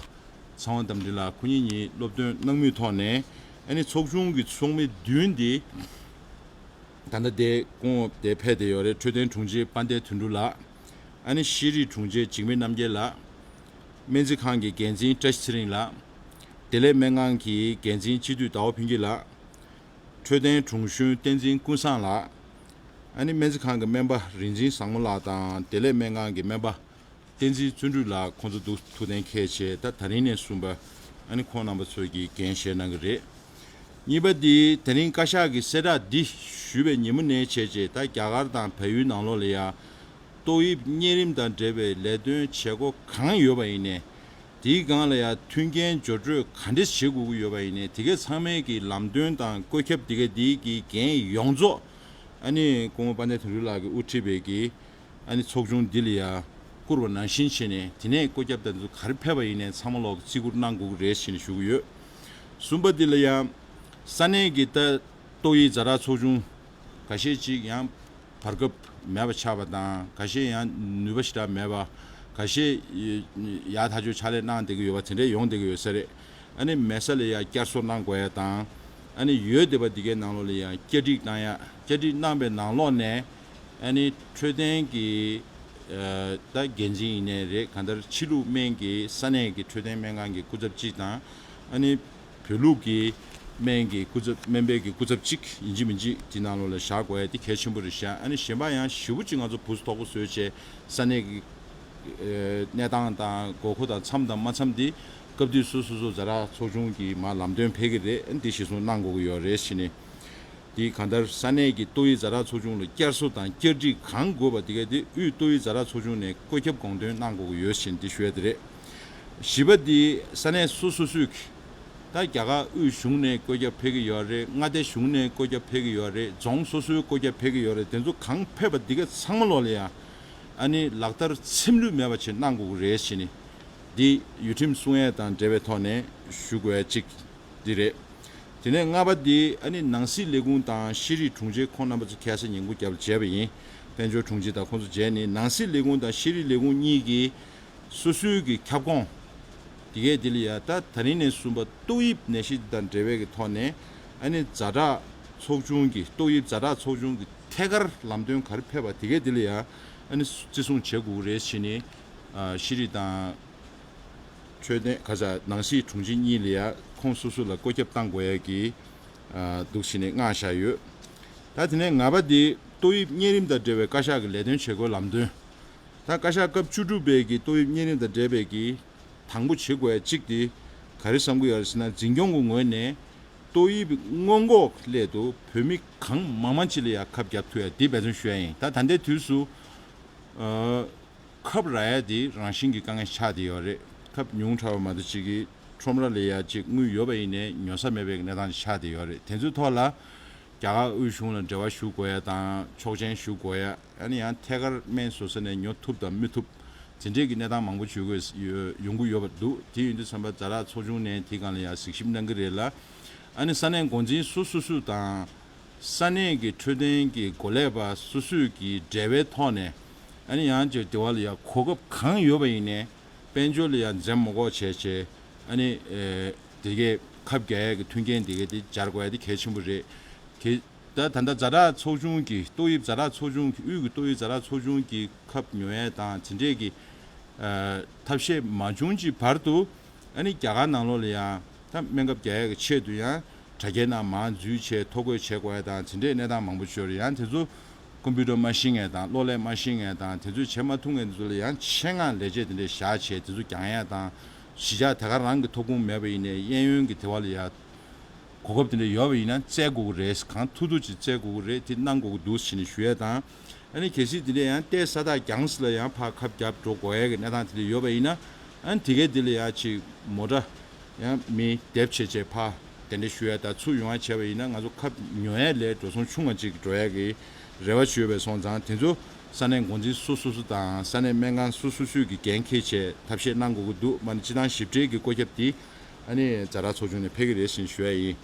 ཚངས་དབང་རྟ་མགྲིན་ལགས། ཁོ་གཉིས་གཉིས་སློབ་སྟོན་གནང་མུས་ཐོག་ནས། ཨ་ནི་ཚོགས་ཆུང་གི་ཚོགས་མི་བདུན་འདི་ད་ལྟ་དེ་སྐུ་ངོ་དེ་ཕེབས་བསྡད་ཡོད་རེད། འཕྲོད་བསྟེན་དྲུང་ཆེ་དཔལ་ལྡན་དོན་གྲུབ་ལགས། ཨ་ནི་ཤེས་རིག་དྲུང་ཆེ་འཇིགས་མེད་རྣམ་རྒྱལ་ལགས། སྨན་རྩིས་ཁང་གི་འགན་འཛིན་བཀྲ་ཤིས་ཚེ་རིང་ལགས། བདེ་ལེགས་སྨན་ཁང་གི་འགན་འཛིན་སྤྱི་འཐུས་ཟླ་བ་ཕུན་སྐྱིད་ལགས། འཕྲོད་བསྟེན་དྲུང་གཞོན་བསྟན་འཛིན་ཀུན་བཟང་ལགས། ཨ་ནི་སྨན་རྩིས་ཁང་གི་སྨན་པ་རིག་འཛིན་བཟང་མོ་ལགས་དང་། བདེ་ལེགས་སྨན་ཁང་གི་སྨན་པ་བསྟན་འཛིན་བརྩོན་འགྲུས་ལགས། ཁོང་ཚོ་འདུག་ཐུགས་གཏན་འཁེལ་བྱས། ད་ད་རིང་ནས་བཟུང་པ་ཨ་ནི་ཁོང་རྣམ་པ་ཚོས་ཀྱི་འགན་བཞེས་གནང་གི་རེད། གཉིས་པ་འདི་དེ་རིང་བཀའ་ཤག་གི་གསལ་བསྒྲགས་འདི་ཞུས་པའི་ཉིན་མོ་ནས་བྱས་རྗེས་ད་རྒྱ་གར་དང་བལ་ཡུལ་ནང་ལོགས་ལ་ཡ་ཏོག་དབྱིབས་གཉན་རིམས་དང་འབྲེལ་བའི་ལས་དོན་བྱེད་སྒོ་གང་ཡོད་པ་ཡིན་ནའི། དེའི་སྒང་ལ་ཡ་མཐུན་རྐྱེན་སྦྱོར་སྤྲོད་ག་འདྲས་བྱེད་དགོས་ཀྱི་ཡོད་པ་ཡིན་ནའི། དེ་གའི་ཚང་མའི་གི་ལམ་སྟོན་དང་བཀོད་ཁྱབ་དེ་གའི་དེའི་གི་འགན་ཡོངས་རྫོགས་ཨ་ནི་སྐུ་ངོ་དཔལ་ལྡན་དོན་གྲུབ་ལགས་ཀྱིས་དབུ་ཁྲིད་པའི་གི་ཨ་ནི་ཚོགས་ཆུང་འདི་ལ་ཡ་བསྐུར་བ་ནང་བཞིན་བྱས་ནས། དེ་ནས་བཀོད་ཁྱབ་དང་དུ་ག་རེ་ཕེབས་པ་ཡིན་ནའི་ཚང་མ་ལོག་བརྩི་བཀུར་གནང་དགོས་ཀྱི་རེད་ཞེས་ནས་ཞུ་གི་ཡོད། གསུམ་པ་འདི་ལ་ཡ་ས་གནས་ཀྱི་ད་ཏོག་དབྱིབས་ཛ་དྲག་ཚོགས་ཆུང་ཁ་ཤས་ཅིག་ཡང་བར་སྐབས་མེད་པ་ཆགས་པ་དང་། ཁ་ཤས་ཡང་ནུས་པ་ཞེ་དྲག་མེད་པ། ཁ་ཤས་ཡག་ཐག་ཆོད་ཕྱག་ལས་གནང་བསྡད་ཀྱི་ཡོད་པ་དེ་འདྲས་ཡོང་བསྡད་ཀྱི་ཡོད་ས་རེད། ཨ་ནི་མེད་ས་ལ་ཡ་བསྐྱར་གསོ་གནང་དགོས་ཡ་དང་། ཨ་ནི་ཡོད་བསྡད་པ་འདི་གའི་ནང་ལོགས་ལ་ཡ་བསྐྱར་སྒྲིག་གནང་ཡ། བསྐྱར་སྒྲིག་གནང་པའི་ནང་ལོགས་ནས་ཨ་ནི་འཕྲོད་བསྟེན་གྱི་ད་འགན་འཛིན་ཡིན་ནའི་རེད། གང་ལྟར་ཕྱི་ལུགས་སྨན་གྱི་ས་གནས་ཀྱི་འཕྲོད་བསྟེན་སྨན་ཁང་གི་སྐུ་ཚབ་གཅིག་དང་། ཨ་ནི་བོད་ལུགས་ཀྱི་སྨན་གྱི་སྐུ་ཚབ། སྨན་པའི་གི་སྐུ་ཚབ་གཅིག་ཡིན་གཅིག་མིན་གཅིག་དེ་ནང་ལོགས་ལ་བཞག་དགོས་ཡ་དེ་གལ་ཆེན་པོ་རེད་ཤག་ཨ་ནི་གཞན་པ་ཡང་ཞེ་པོ་ཅིག་ང་ཚོ་བུ་སུ་དོག་པོ་བཟོས་བྱས་ས་གནས་ཀྱི་གནས་སྟངས་དང་དགོས་མཁོ་དང་འཚམ་དང་མ་འཚམ་དེ་སྐབས་དུས་སུ་སོ་སོ་ཛ་དྲག་ཚོགས་ཆུང་གིས་མར་ལམ་སྟོན་ཕེབས་ཀྱི་རེད། ཨ་ནི་དེ་གཞིར་བཟུང་གནང་དགོས་ཀྱི་ཡོད་རེད་ཟེར་ནས། དེ་གང་ལྟར་ས་གནས་ཀྱི་ཏོག་དབྱིབས་ཛ་དྲག་ཚོགས་ཆུང་ལ་བསྐྱར་གསོ་དང་བསྐྱར་སྒྲིག་གང་དགོས་པ་དེ་ག་དེ་དབུས་ཏོག་དབྱིབས་ཛ་དྲག་ཚོགས་ཆུང་ནས་བཀོད་ཁྱབ་དགོངས་དོན་གནང་དགོས་ཀྱི་ཡོད་ཟེར་ནས་དེ་ཞུ་ཡ་དེ་རེད། བཞི་པ་དེ་ས་གནས་སོ་སོ་སོས་ཀྱི་ད་རྒྱ་གར་དབུས་གཞུང་ནས་བཀོད་ཁྱབ་ཕེབས་ཀྱི་ཡོད་རེད། མངའ་སྡེ་གཞུང་ནས་བཀོད་ཁྱབ་ཕེབས་ཀྱི་ཡོད་རེད། རྫོང་སོ་སོའི་བཀོད་ཁྱབ་ཕེབས་ཀྱི་ཡོད་རེད། དེ་ཚོ་གང་ཕེབས་པ་དེ་ག་ཚང་མ་ལོག་ལ་ཡ་ཨ་ནི་ལག་བསྟར་ཚེམ་ལུས་མེད་པ་བྱས་གནང་དགོས་ཀྱི་རེད་ཟེར་ནས་དེ་ཡུལ་ཁྲིམས་སྲུང་ཡས་དང་འབྲེལ་བའི་ཐོག་ནས་ཞུ་དགོས་ཡ་གཅིག་འདི་རེད། དེ་ནས་ལྔ་པ་འདི་ཨ་ནི་ནང་སྲིད་ལས་ཁུངས་དང་ཤེས་རིག་དྲུང་ཆེ་ཁོང་རྣམ་པ་ཚོ་ཁ་སང་ཉིན་གུང་རྒྱབ་ལ་མཇལ་བ་ཡིན། དཔལ་འབྱོར་དྲུང་ཆེ་དང་ཁོང་ཚོ་མཇལ་ནས་ནང་སྲིད་ལས་ཁུངས་དང་ཤེས་རིག་ལས་ཁུངས་གཉིས་ཀྱིས་སོ་སོའི་གི་ཁྱབ་ཁོངས་དེ་གའི་དེ་ལ་ཡ་ད་ད་རིང་ནས་བཟུང་པ་ཏོག་དབྱིབས་ནད་གཞི་དང་འབྲེལ་བའི་གི་ཐོག་ནས་ཨ་ནི་ཛ་དྲག་ཚོགས་ཆུང་གི་ཏོག་དབྱིབས་ཛ་དྲག་ཚོགས་ཆུང་གི་ཐད་ཀར་ལམ་སྟོན་ག་རེ་ཕེབས་པ་དེ་གའི་དེ་ལ་ཡ་ཨ་ནི་བརྩི་སྲུང་བྱེད་དགོས་ཀྱི་རེད་ཟེར་ནས་ཤེས་རིག་དང་། འཕྲོད་བསྟེན་ཁ་ས་ནང་སྲིད་དྲུང་ཆེ་གཉིས་ལ་ཡ་ཁོང་སོ་སོ་ལ་བཀོད་ཁྱབ་བཏང་དགོས་ཡ་གི་འདུག་ཟེར་ནས་མངགས་བཞག་ཡོད། ད་དེ་ནས་ལྔ་པ་དེ་ཏོག་དབྱིབས་གཉན་རིམས་དང་འབྲེལ་བའི་བཀའ་ཤག་གི་ལས་དོན་བྱེད་སྒོའི་ལམ་སྟོན། ད་བཀའ་ཤག་སྐབས་བཅུ་དྲུག་པའི་གི་ཏོག་དབྱིབས་གཉན་རིམས་དང་འབྲེལ་བའི་གི་དང་པོ་བྱེད་དགོས་ཡ་གཅིག་དེ་ག་རེ་བསམ་གི་ཡོད་རེད་ཟེར་ན། འཛིན་སྐྱོང་གི་ངོས་ནས་ཏོག་དབྱིབས་སྔོན་འགོག་སླད་དུ་བོད་མི་གང་མང་མང་ཅིག་ལ་ཡ་ཁབ་བརྒྱབ་ཐུབ་ཡ་དེ་འབད་བརྩོན་ཞུ་ཡ་ཡིན། ད་ད་ལྟའི་དུས་སུ་ཨ། ཁབ་རག་ཡ་དེ་རང་བཞིན་གྱི་དཀའ་ངལ་ཆགས་བསྡད་ཡོད་རེད། ཁབ་ཉུང་དྲགས་པ་མ་གཏོགས་ཅིག་གི་ ཁྲོམ་ར་ལ་ཡ་ཅིག་དངུལ་ཡོད་པ་ཡིན་ནའི་ཉོ་ས་མེད་པའི་གནས་སྟངས་ཤིག་ཆགས་བསྡད་ཡོད་རེད། དེ་ཚོའི་ཐོག་ལ་རྒྱ་གར་དབུས་གཞུང་ལ་འབྲེལ་བ་ཞུ་དགོས་ཡ་དང་ཆོག་མཆན་ཞུ་དགོས་ཡ། ཨ་ནི་ཡང་ཐད་ཀར་སྨན་བཟོ་ས་ནས་ཉོ་ཐུབ་དང་མི་ཐུབ། དེ་འདྲས་ཀྱི་གནས་སྟངས་མང་པོ་བྱུང་གི་ཡོད་ཡོང་གི་ཡོད་པ་འདུག་དེ་ཡིན་དུས་ཙམ་པ་ཛ་དྲག་ཚོགས་ཆུང་ནས་དེའི་སྒང་ལ་ཡང་གཟིགས་ཞིབ་གནང་གི་རེད་ལ། ཨ་ནི་ས་གནས་འགོ་འཛིན་སུ་སུ་སུ་དང་ས་གནས་ཀྱི་འཕྲོད་བསྟེན་གྱི་འགོ་ལས་པ་སུ་སུས་ཀྱི་འབྲེལ་བའི་ཐོག་ནས། ཨ་ནི་ཡང་ཅིག་དེ་བ་ལ་ཡང་གོ་སྐབས་གང་ཡོད་པ་ཡིན་ནའི་དཔལ་འབྱོར་ལ་ཡང་འཛེམ་མ་དགོས་བྱས་བྱས། ཨ་ནི་ཨེ་དེ་གའི་ཁབ་རྒྱག་ཡས་ཀྱི་མཐུན་རྐྱེན་དེ་གའི་དེ་སྦྱར་དགོས་ཡ་དེ་གལ་ཆེན་པོ་རེད། གལ་ད་ད་ལྟ་ཛ་དྲག་ཚོགས་ཆུང་གི་ཏོག་དབྱིབས་ཛ་དྲག་ཚོགས་ཆུང་གི་དབུས་ཀྱི་ཏོག་དབྱིབས་ཛ་དྲག་ཚོགས་ཆུང་གི་ཁབ་ཉོ་ཡས་དང་དེ་འདྲས་ཀྱི་ཨ་ཐབས་ཤེས་མ་བྱུང་གི་བར་དུ། ཨ་ནི་རྒྱ་གར་ནང་ལོགས་ལ་ཡང་ད་སྨན་ཁབ་རྒྱག་ཡས་ཀྱི་ཆེད་དུ་ཡང་དྲ་རྒྱའི་ནང་མར་འཛུལ་བྱས་ཐོ་འགོད་བྱེད་དགོས་ཡས་དང་དེ་འདྲས་གནས་སྟངས་མང་པོ་ཡོད་རེད། ཡང་དེ་ཚོ་ཀམ་པུ་ཊར་མ་ཤེས་མཁན་དང་གློག་ཀླད་མ་ཤེས་མཁན་དང་དེ་ཚོས་བྱེད་མ་ཐུབ་མཁན་དེ་ཚོ་ལ་ཡང་ཆེད་མངགས་ལས་བྱེད་དེ་འདྲས་བཞག་བྱས་དེ་ཚོ་རྒྱག་ཡས་དང་། གཞིས་ཆགས་དེ་ག་རང་གི་ཐོ་ཁུངས་མེད་པ་ཡིན་ནའི་གཡས་གཡོན་གྱི་དེ་བ་ལ་ཡ་གོ་སྐབས་དེ་འདྲ་ཡོད་པ་ཡིན་ན་བཙལ་དགོས་ཀྱི་རེད། གང་ཐུབ་ཐུབ་ཅིག་བཙལ་དགོས་ཀྱི་རེད། དེ་གནང་དགོས་ཀྱི་འདུག་ཟེར་ནས་ཞུ་ཡས་དང་། ཨ་ནི་གལ་སྲིད་དེ་འདྲ་ཡང་ཏོག་ས་ད་རྒྱང་སྲིད་ལ་ཡང་ཕར་ཁབ་རྒྱབ་འགྲོ་དགོས་ཡས་ཀྱི་གནས་སྟངས་དེ་འདྲ་ཡོད་པ་ཡིན་ན། ཨ་ནི་དེ་གའི་དེ་ལ་ཡ་ཅིག་མོ་ཊ་ཡང་མི་སྡེབ་བྱས་བྱས་ཕར་དེ་འདྲ་ཞུ་ཡས་དང་ཚུར་ཡོང་ཡས་བྱས་པ་ཡིན་ན་ང་ཚོ་ཁབ་ཉོ་ཡས་ལས་འགྲོ་སོང་ཆུང་བ་ཅིག་འགྲོ་ཡས་ཀྱི་རེ་བ་ཅིག་ཡོད་པས་སོང་ཙང་། དེ་ཚོ་ས་གནས་འགོ་འཛིན་སུ་སུ་སུ་དང་ས་གནས་སྨན་ཁང་སུ་སུ་སུ་གི་འགན་འཁྱེར་བྱས་ཐབས་ཤེས་གནང་དགོས་ཀྱི་འདུག་མ་ནི་སྤྱི་བཏང་ཞིབ་ཕྲའི་གི་བཀོད་ཁྱབ་དེ་ཨ་ནི་ཛ་དྲག་ཚོགས་ཆུང་ནས་ཕེབས་ཀྱི་རེད་ཟེར་ནས་ཞུ་ཡ་ཡིན།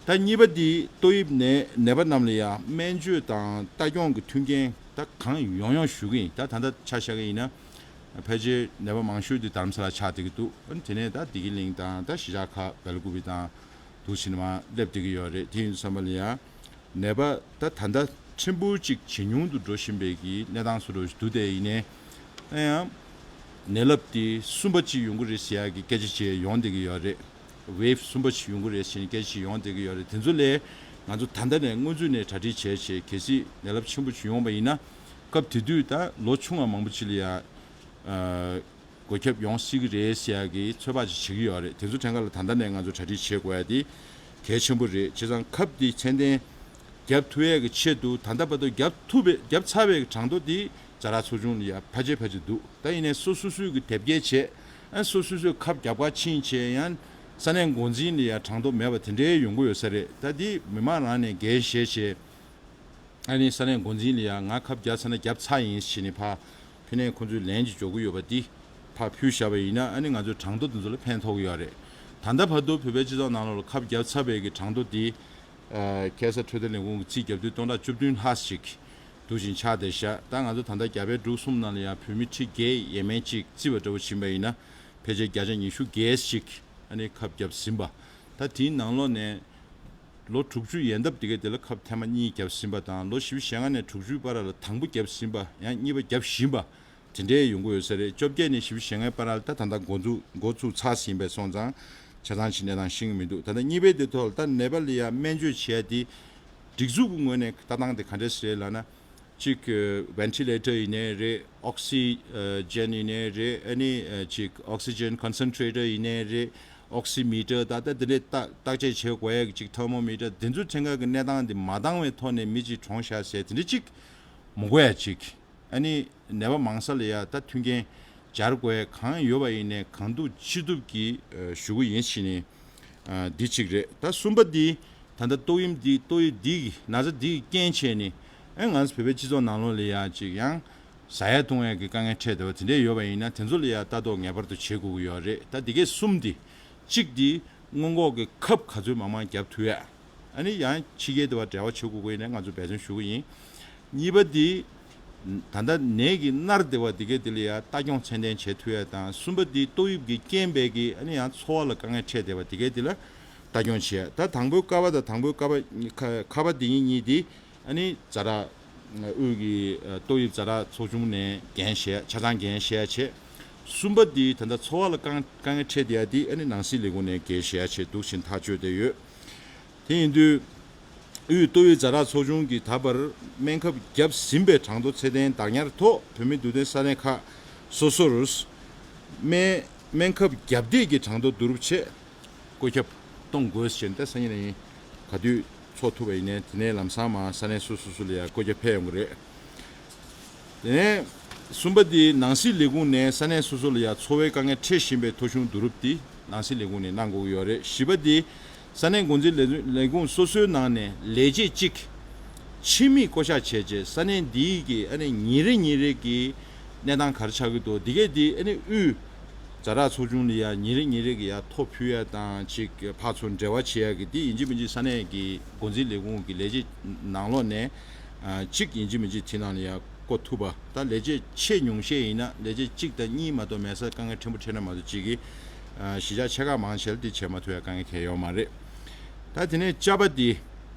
ད་གཉིས་པ་འདི་ཏོག་དབྱིབས་ནད་ནད་པ་རྣམས་ལ་ཡང་སྨན་བཅོས་དང་ལྟ་སྐྱོང་གི་མཐུན་རྐྱེན་ད་གང་ཡོང་ཡོང་ཞུ་གི་ཡིན། ད་ད་ལྟ་ཆ་བཞག་གི་ཡིན་ན་ཕལ་ཆེར་ནད་པ་མང་ཤོས་འདི་རྡ་རམ་ས་ལ་ཆགས་བསྡད་ཀྱི་འདུག་ཨ་ནི་དེ་ནས་ད་བདེ་སྐྱིད་གླིང་དང་ད་གཞིས་ཆགས་ཁག་སྦེལ་ཀུ་པེ་དང་འདུག་ཕྱིན་མ་སླེབས་བསྡད་ཀྱི་ཡོད་རེད། དེ་ཡིན་དུས་ཙམ་པ་ལ་ཡང་ནད་པ་ད་ད་ལྟ་ཕྲན་བུ་གཅིག་ཇེ་ཉུང་དུ་འགྲོ་བཞིན་པའི་གི་གནས་སྟངས་སུ་འགྲོ་བཞིན་འདུག་དེ་ཡིན་ནའི་ཨ་ཡང་ནད་རླབས་དེ་གསུམ་པ་གཅིག་ཡོང་གི་རེད་ཟེར་ཡག་གི་སྐད་ཆ་ཅིག་ཡོང་བསྡད་ཀྱི་ཡོད་རེད། ཝེབ་གསུམ་པ་ཞིག་ཡོང་གི་རེད་ཟེར་ནས་སྐད་ཆ་ཞིག་ཡོང་བསྡད་ཀྱི་ཡོད་རེད། དེ་ཚོ་ལས་ང་ཚོ་ད་ལྟ་ནས་སྔོན་ཚུད་ནས་གྲ་སྒྲིག་བྱས་བྱས་གལ་སྲིད་ནད་རླབས་ཆེན་པོ་ཞིག་ཡོང་བ་ཡིན་ན་སྐབས་དེ་དུས་ད་ལོ་ཆུང་བ་མང་པོ་ཅིག་ལ་ཡ་འགོས་ཁྱབ་ཡོང་སྲིད་ཀྱི་རེད་ཟེར་ཡ་གི་ཚོད་དཔག་ཅིག་བྱེད་ཀྱི་ཡོད་རེད། དེ་ཚོ་ཐད་ཀར་ལ་ད་ལྟ་ནས་ང་ཚོ་གྲ་སྒྲིག་བྱེད་དགོས་ཡ་དེ་གལ་ཆེན་པོ་རེད། བྱས་ཙང་ཁབ་དེ་ཚད་ལྡན་བརྒྱབ་ཐུབ་ཡས་ཀྱི་ཆེད་དུ་ད་ལྟ་བར་དུ་བརྒྱབ་ཐུབ་པའི་བརྒྱབ་ཚར་བའི་གྲངས་ཐོ་དེ་ཛ་དྲག་ཚོགས་ཆུང་ལ་ཡ་ཕལ་ཆེར་ཕལ་ཆེར་འདུག་ད་ཡིན་ནའི་སོ་སོ་སོའི་གི་དེབ་སྐྱེལ་བྱས། ཨ་སོ་སོ་སོའི་ཁབ་རྒྱབ་ཁ་ཕྱིན་བྱས་ཡང་ས་གནས་འགོ་འཛིན་ལ་ཡང་གྲངས་ཐོ་མེད་པ་དེ་འདྲའི་ཡོང་གི་ཡོད་ས་རེད། ད་འདི་མི་མང་རང་ནས་འགན་བཞེས་བྱས་ཨ་ནི་ས་གནས་འགོ་འཛིན་ལ་ཡང་ང་ཁབ་རྒྱབ་ཚར་ན་རྒྱབ་ཚར་ཡིན་ཞེས་ནས་ཕར་ཕི་ནས་ཁོང་ཚོས་ལན་ཅིག་འཇོག་གི་ཡོད་པ་འདི་ཕར་ཕུལ་བཞག་པ་ཡིན་ན་ཨ་ནི་ང་ཚོའི་གྲངས་ཐོ་དེ་ཚོ་ལ་ཕན་ཐོགས་ཀྱི་ཡོད་རེད། ད་ལྟ་བར་དུ་བོད་པའི་སྤྱི་ཚོགས་ནང་ལོགས་ལ་ཁབ་རྒྱབ་ཚར་བའི་གི་གྲངས་ཐོ་འདི་ཨ་ཁ་སང་འཕྲོད་བསྟེན་ལས་ཁུངས་ཀྱིས་རྩིས་བརྒྱབ་དུས་སྟོང་ཕྲག་བཅུ་བདུན་ལྷག་ཞིག་འདུག་བཞིན་ཆགས་བསྡད་ཤག་ད་ང་ཚོ་ད་ལྟ་རྒྱ་བལ་འབྲུག་གསུམ་ནང་ལ་ཡང་བོད་མི་ཁྲི་བརྒྱད་ཡས་མས་གཅིག་བརྩིས་པ་འདྲ་བོ་ཕྱིན་པ་ཡིན་ན་ཕལ་ཆེར་བརྒྱ་ཆ་ཉི་ཤུ་བརྒྱད་ཅིག་ཨ་ནི་ཁབ་བརྒྱབ་ཟིན་པ། ད་དེའི་ནང་ལོགས་ནས་ལོ་དྲུག་ཅུ་ཡན་འདབ་དེ་ག་དེ་ལ་ཁབ་ཐེངས་མ་གཉིས་བརྒྱབ་ཟིན་པ་དང་ལོ་བཞི་བཅུ་ཞེ་ལྔ་ནས་དྲུག་ཅུའི་བར་ལ་དང་པོ་བརྒྱབ་ཟིན་པ་ཡང་གཉིས་པ་བརྒྱབ་བཞིན་པ། དེ་འདྲའི་ཡོང་གི་ཡོད་ས་རེད། བཅོ་བརྒྱད་ནས་བཞི་བཅུ་ཞེ་ལྔའི་བར་ལ་ད་ད་ལྟ་འགོ་འཛུགས་འགོ་ཚུགས་ཚར་ཟིན་པས་སོང་ཙང་ཆ་ཚང་ཞིག་གནས་སྟངས་ཤེས་ཀྱི་མི་འདུག་ད་ལྟ་གཉིས་པའི་དེ་ཐོག་ལ་ད་ནད་པ་ལ་ཡ་སྨན་བཅོས་བྱས་ཏེ་སྒྲིག་འཛུགས་ཀྱི་ངོས་ནས་ལྟ་སྟངས་དེ་ག་འདྲས་རེད་ལབ་ན། གཅིག་ཝེན་ཊི་ལེ་ཊར་ཡིན་ནའི་རེད། ཨོག་སི་ཇན་ཡིན་ནའི་རེད། ཨ་ནི་གཅིག་ཨོག་སི་ཇན་ཀོན་སན་ཊི་རེ་ཊར་ཡིན་ནའི་རེད། ཨོག་སི་མི་ཊར་ད་ལྟ་དེ་འདྲས་བརྟག་བརྟག་དཔྱད་བྱེད་དགོས་ཡ་གཅིག་ཐར་མོ་མི་ཊར་དེ་ཚོ་ཐད་ཀར་གྱི་གནས་སྟངས་དེ་མ་འདང་བའི་ཐོག་ནས་མི་གཅིག་གྲོངས་བཞག་ཟེར་དེ་འདྲས་གཅིག་མི་དགོས་ཡ་གཅིག་ཨ་ནི་ནད་པ་མང་ས་ལ་ཡ་ད་མཐུན་རྐྱེན་སྦྱར་དགོས་ཡ་གང་ཡོད་པ་ཡིན་ནའི་གང་ཐུབ་ཅི་ཐུབ་ཀྱིས་ཨ་ཞུ་གི་ཡིན་ཞེས་ནས་ཨ་འདི་གཅིག་རེད། ད་གསུམ་པ་འདི་ད་ལྟ་ཏོག་དབྱིབས་འདི་ཏོག་དབྱིབས་འདི་གི་ན་ཚ་འདི་གི་རྐྱེན་བྱས་ནས་ཨ་ང་ཚོ་བོད་པའི་སྤྱི་ཚོགས་ནང་ལོགས་ལ་ཡ་གཅིག་ཡང་ཟ་ཡ་བཏུང་ཡ་གི་དཀའ་ངལ་འཕྲད་བསྡད་པ་དེ་འདྲས་ཡོད་པ་ཡིན་ན་དེ་ཚོ་ལ་ཡ་ལྟ་རྟོག་ངེས་པར་དུ་བྱེད་དགོས་ཀྱི་ཡོད་རེད། ད་འདི་གས་གསུམ་འདི་གཅིག་འདི་སྔོན་འགོག་གི་ཁབ་ག་ཚོད་མང་མང་བརྒྱབ་ཐུབ་ཡ། ཨ་ནི་ཡང་ཕྱི་རྒྱལ་དུ་བ་འབྲེལ་བ་བྱེད་དགོས་ཀྱི་ཡིན་ན་ང་ཚོ་འབད་བརྩོན་ཞུ་གི་ཡིན། གཉིས་པ་འདི། ད་ལྟ་ནད་ཀྱི་མནར་བསྡད་པ་འདི་གའི་འདི་ལ་ཡང་ལྟ་སྐྱོང་ཚད་ལྡན་བྱེད་ཐུབ་ཡ་དང་གསུམ་པ་འདི་ཏོག་དབྱིབས་ཀྱི་རྐྱེན་པས་ཀྱི་ཨ་ནི་ཡང་འཚོ་བ་ལ་དཀའ་ངལ་འཕྲད་བསྡད་པ་འདི་གའི་འདི་ལ་ལྟ་སྐྱོང་བྱེད་ཡ། ད་དང་པོའི་ཀ་བ་དང་དང་པོའི་ཀ་བ་ཁ་ཁ་བ་འདི་གཉིས་གཉིས་འདི་ཨ་ནི་ཛ་དྲག་དབུས་ཀྱི་ཏོག་དབྱིབས་ཛ་དྲག་ཚོགས་ཆུང་ནས་འགན་བཞེས་ཆ་ཚང་འགན་བཞེས་བྱས། གསུམ་པ་འདི་ད་ལྟ་འཚོ་བ་ལ་དཀའ་དཀའ་ངལ་འཕྲད་བསྡད་ཡ་འདི་ཨ་ནི་ནང་སྲིད་ལས་ཁུངས་ནས་འགན་བཞེས་བྱས་འདུག་བཞིན་ཐག་གཅོད་བསྡད་ཡོད། དེ་ཡིན་དུས། དབུས་ཏོག་དབྱིབས་ཛ་དྲག་ཚོགས་ཆུང་གིས་ད་བར་སྨན་ཁབ་བརྒྱབ་ཟིན་པའི་གྲངས་ཐོ་ཚད་ལྡན་བདག་ཉར་ཐོག་བོད་མིའི་འདུལ་སྡེ་ས་གནས་ཁག་སོ་སོར་སྨན་སྨན་ཁབ་བརྒྱབ་འདེད་ཀྱི་གྲངས་ཐོ་བསྡུ་རུབ་ཆེད་བཀོད་ཁྱབ་གཏོང་དགོས་ཞེས་ཏེ་སང་ཉིན་ནས་ག་དུས་ཚོགས་ཐུབ་པ་ཡིན་ནའི་དེ་ནས་ལམ་སང་མར་ས་གནས་སོ་སོ་སོ་ལ་ཡང་བཀོད་ཁྱབ་ཕེབས་ཡོང་གི་རེད། དེ་ནས་གསུམ་པ་དེ་ནང་སྲིད་ལས་ཁུངས་ནས་ས་གནས་སོ་སོ་ལ་ཡང་འཚོ་བའི་དཀའ་ངལ་འཕྲད་བཞིན་པའི་ཐོ་གཞུང་བསྡུ་རུབ་དེ་ ནང་སྲིད་ལས་ཁུངས་ནས་གནང་དགོས་ཀྱི་ཡོད་རེད། བཞི་པ་དེ་ས་གནས་འགོ་འཛིན་ལས་ལས་ཁུངས་སོ་སོའི་ནང་ནས་ལས་བྱེད་གཅིག་ཆེད་དམིགས་བསྐོ་གཞག་བྱས་རྗེས་ས་གནས་འདིའི་གི་ཨ་ནི་ཉིན་རེ་ཉིན་རེ་གི་གནས་སྟངས་ག་རེ་ཆགས་ཀྱི་འདུག་འདི་གས་དེ་ཨ་ནི་དབུས་ཛ་དྲག་ཚོགས་ཆུང་ལ་ཡ་ཉིན་རེ་ཉིན་རེ་གི་ཡ་ཐོ་ཕུལ་ཡ་དང་ཅིག་ཕར་ཚུར་འབྲེལ་བ་བྱེད་ཡ་གི་དེ་ཡིན་གཅིག་མིན་གཅིག་ས་གནས་ཀྱི་འགོ་འཛིན་ལས་ཁུངས་ཀྱི་ལས་བྱེད་ནང་ལོགས་ནས་ཨ་གཅིག་ཡིན་གཅིག་མིན་གཅིག་དེ་ནང་ལ་ཡ་བསྐོ་ཐུབ་པ། ད་ལས་བྱེད་ཆེས་ཉུང་ཤས་ཡིན་ན་ལས་བྱེད་གཅིག་དང་གཉིས་མ་གཏོགས་མེད་ས། དཀའ་ངལ་ཕྲན་བུ་འཕྲད་ན་མ་གཏོགས་གཅིག་གིས་ཨ་གཞིས་ཆགས་ཆེ་ཁག་མང་ཆེ་ལ་དེ་བྱེད་མ་ཐུབ་ཡ་དཀའ་ངལ་གང་ཡང་ཡོད་མ་རེད། ད་དེ་ནས་བཅའ་པ་འདི་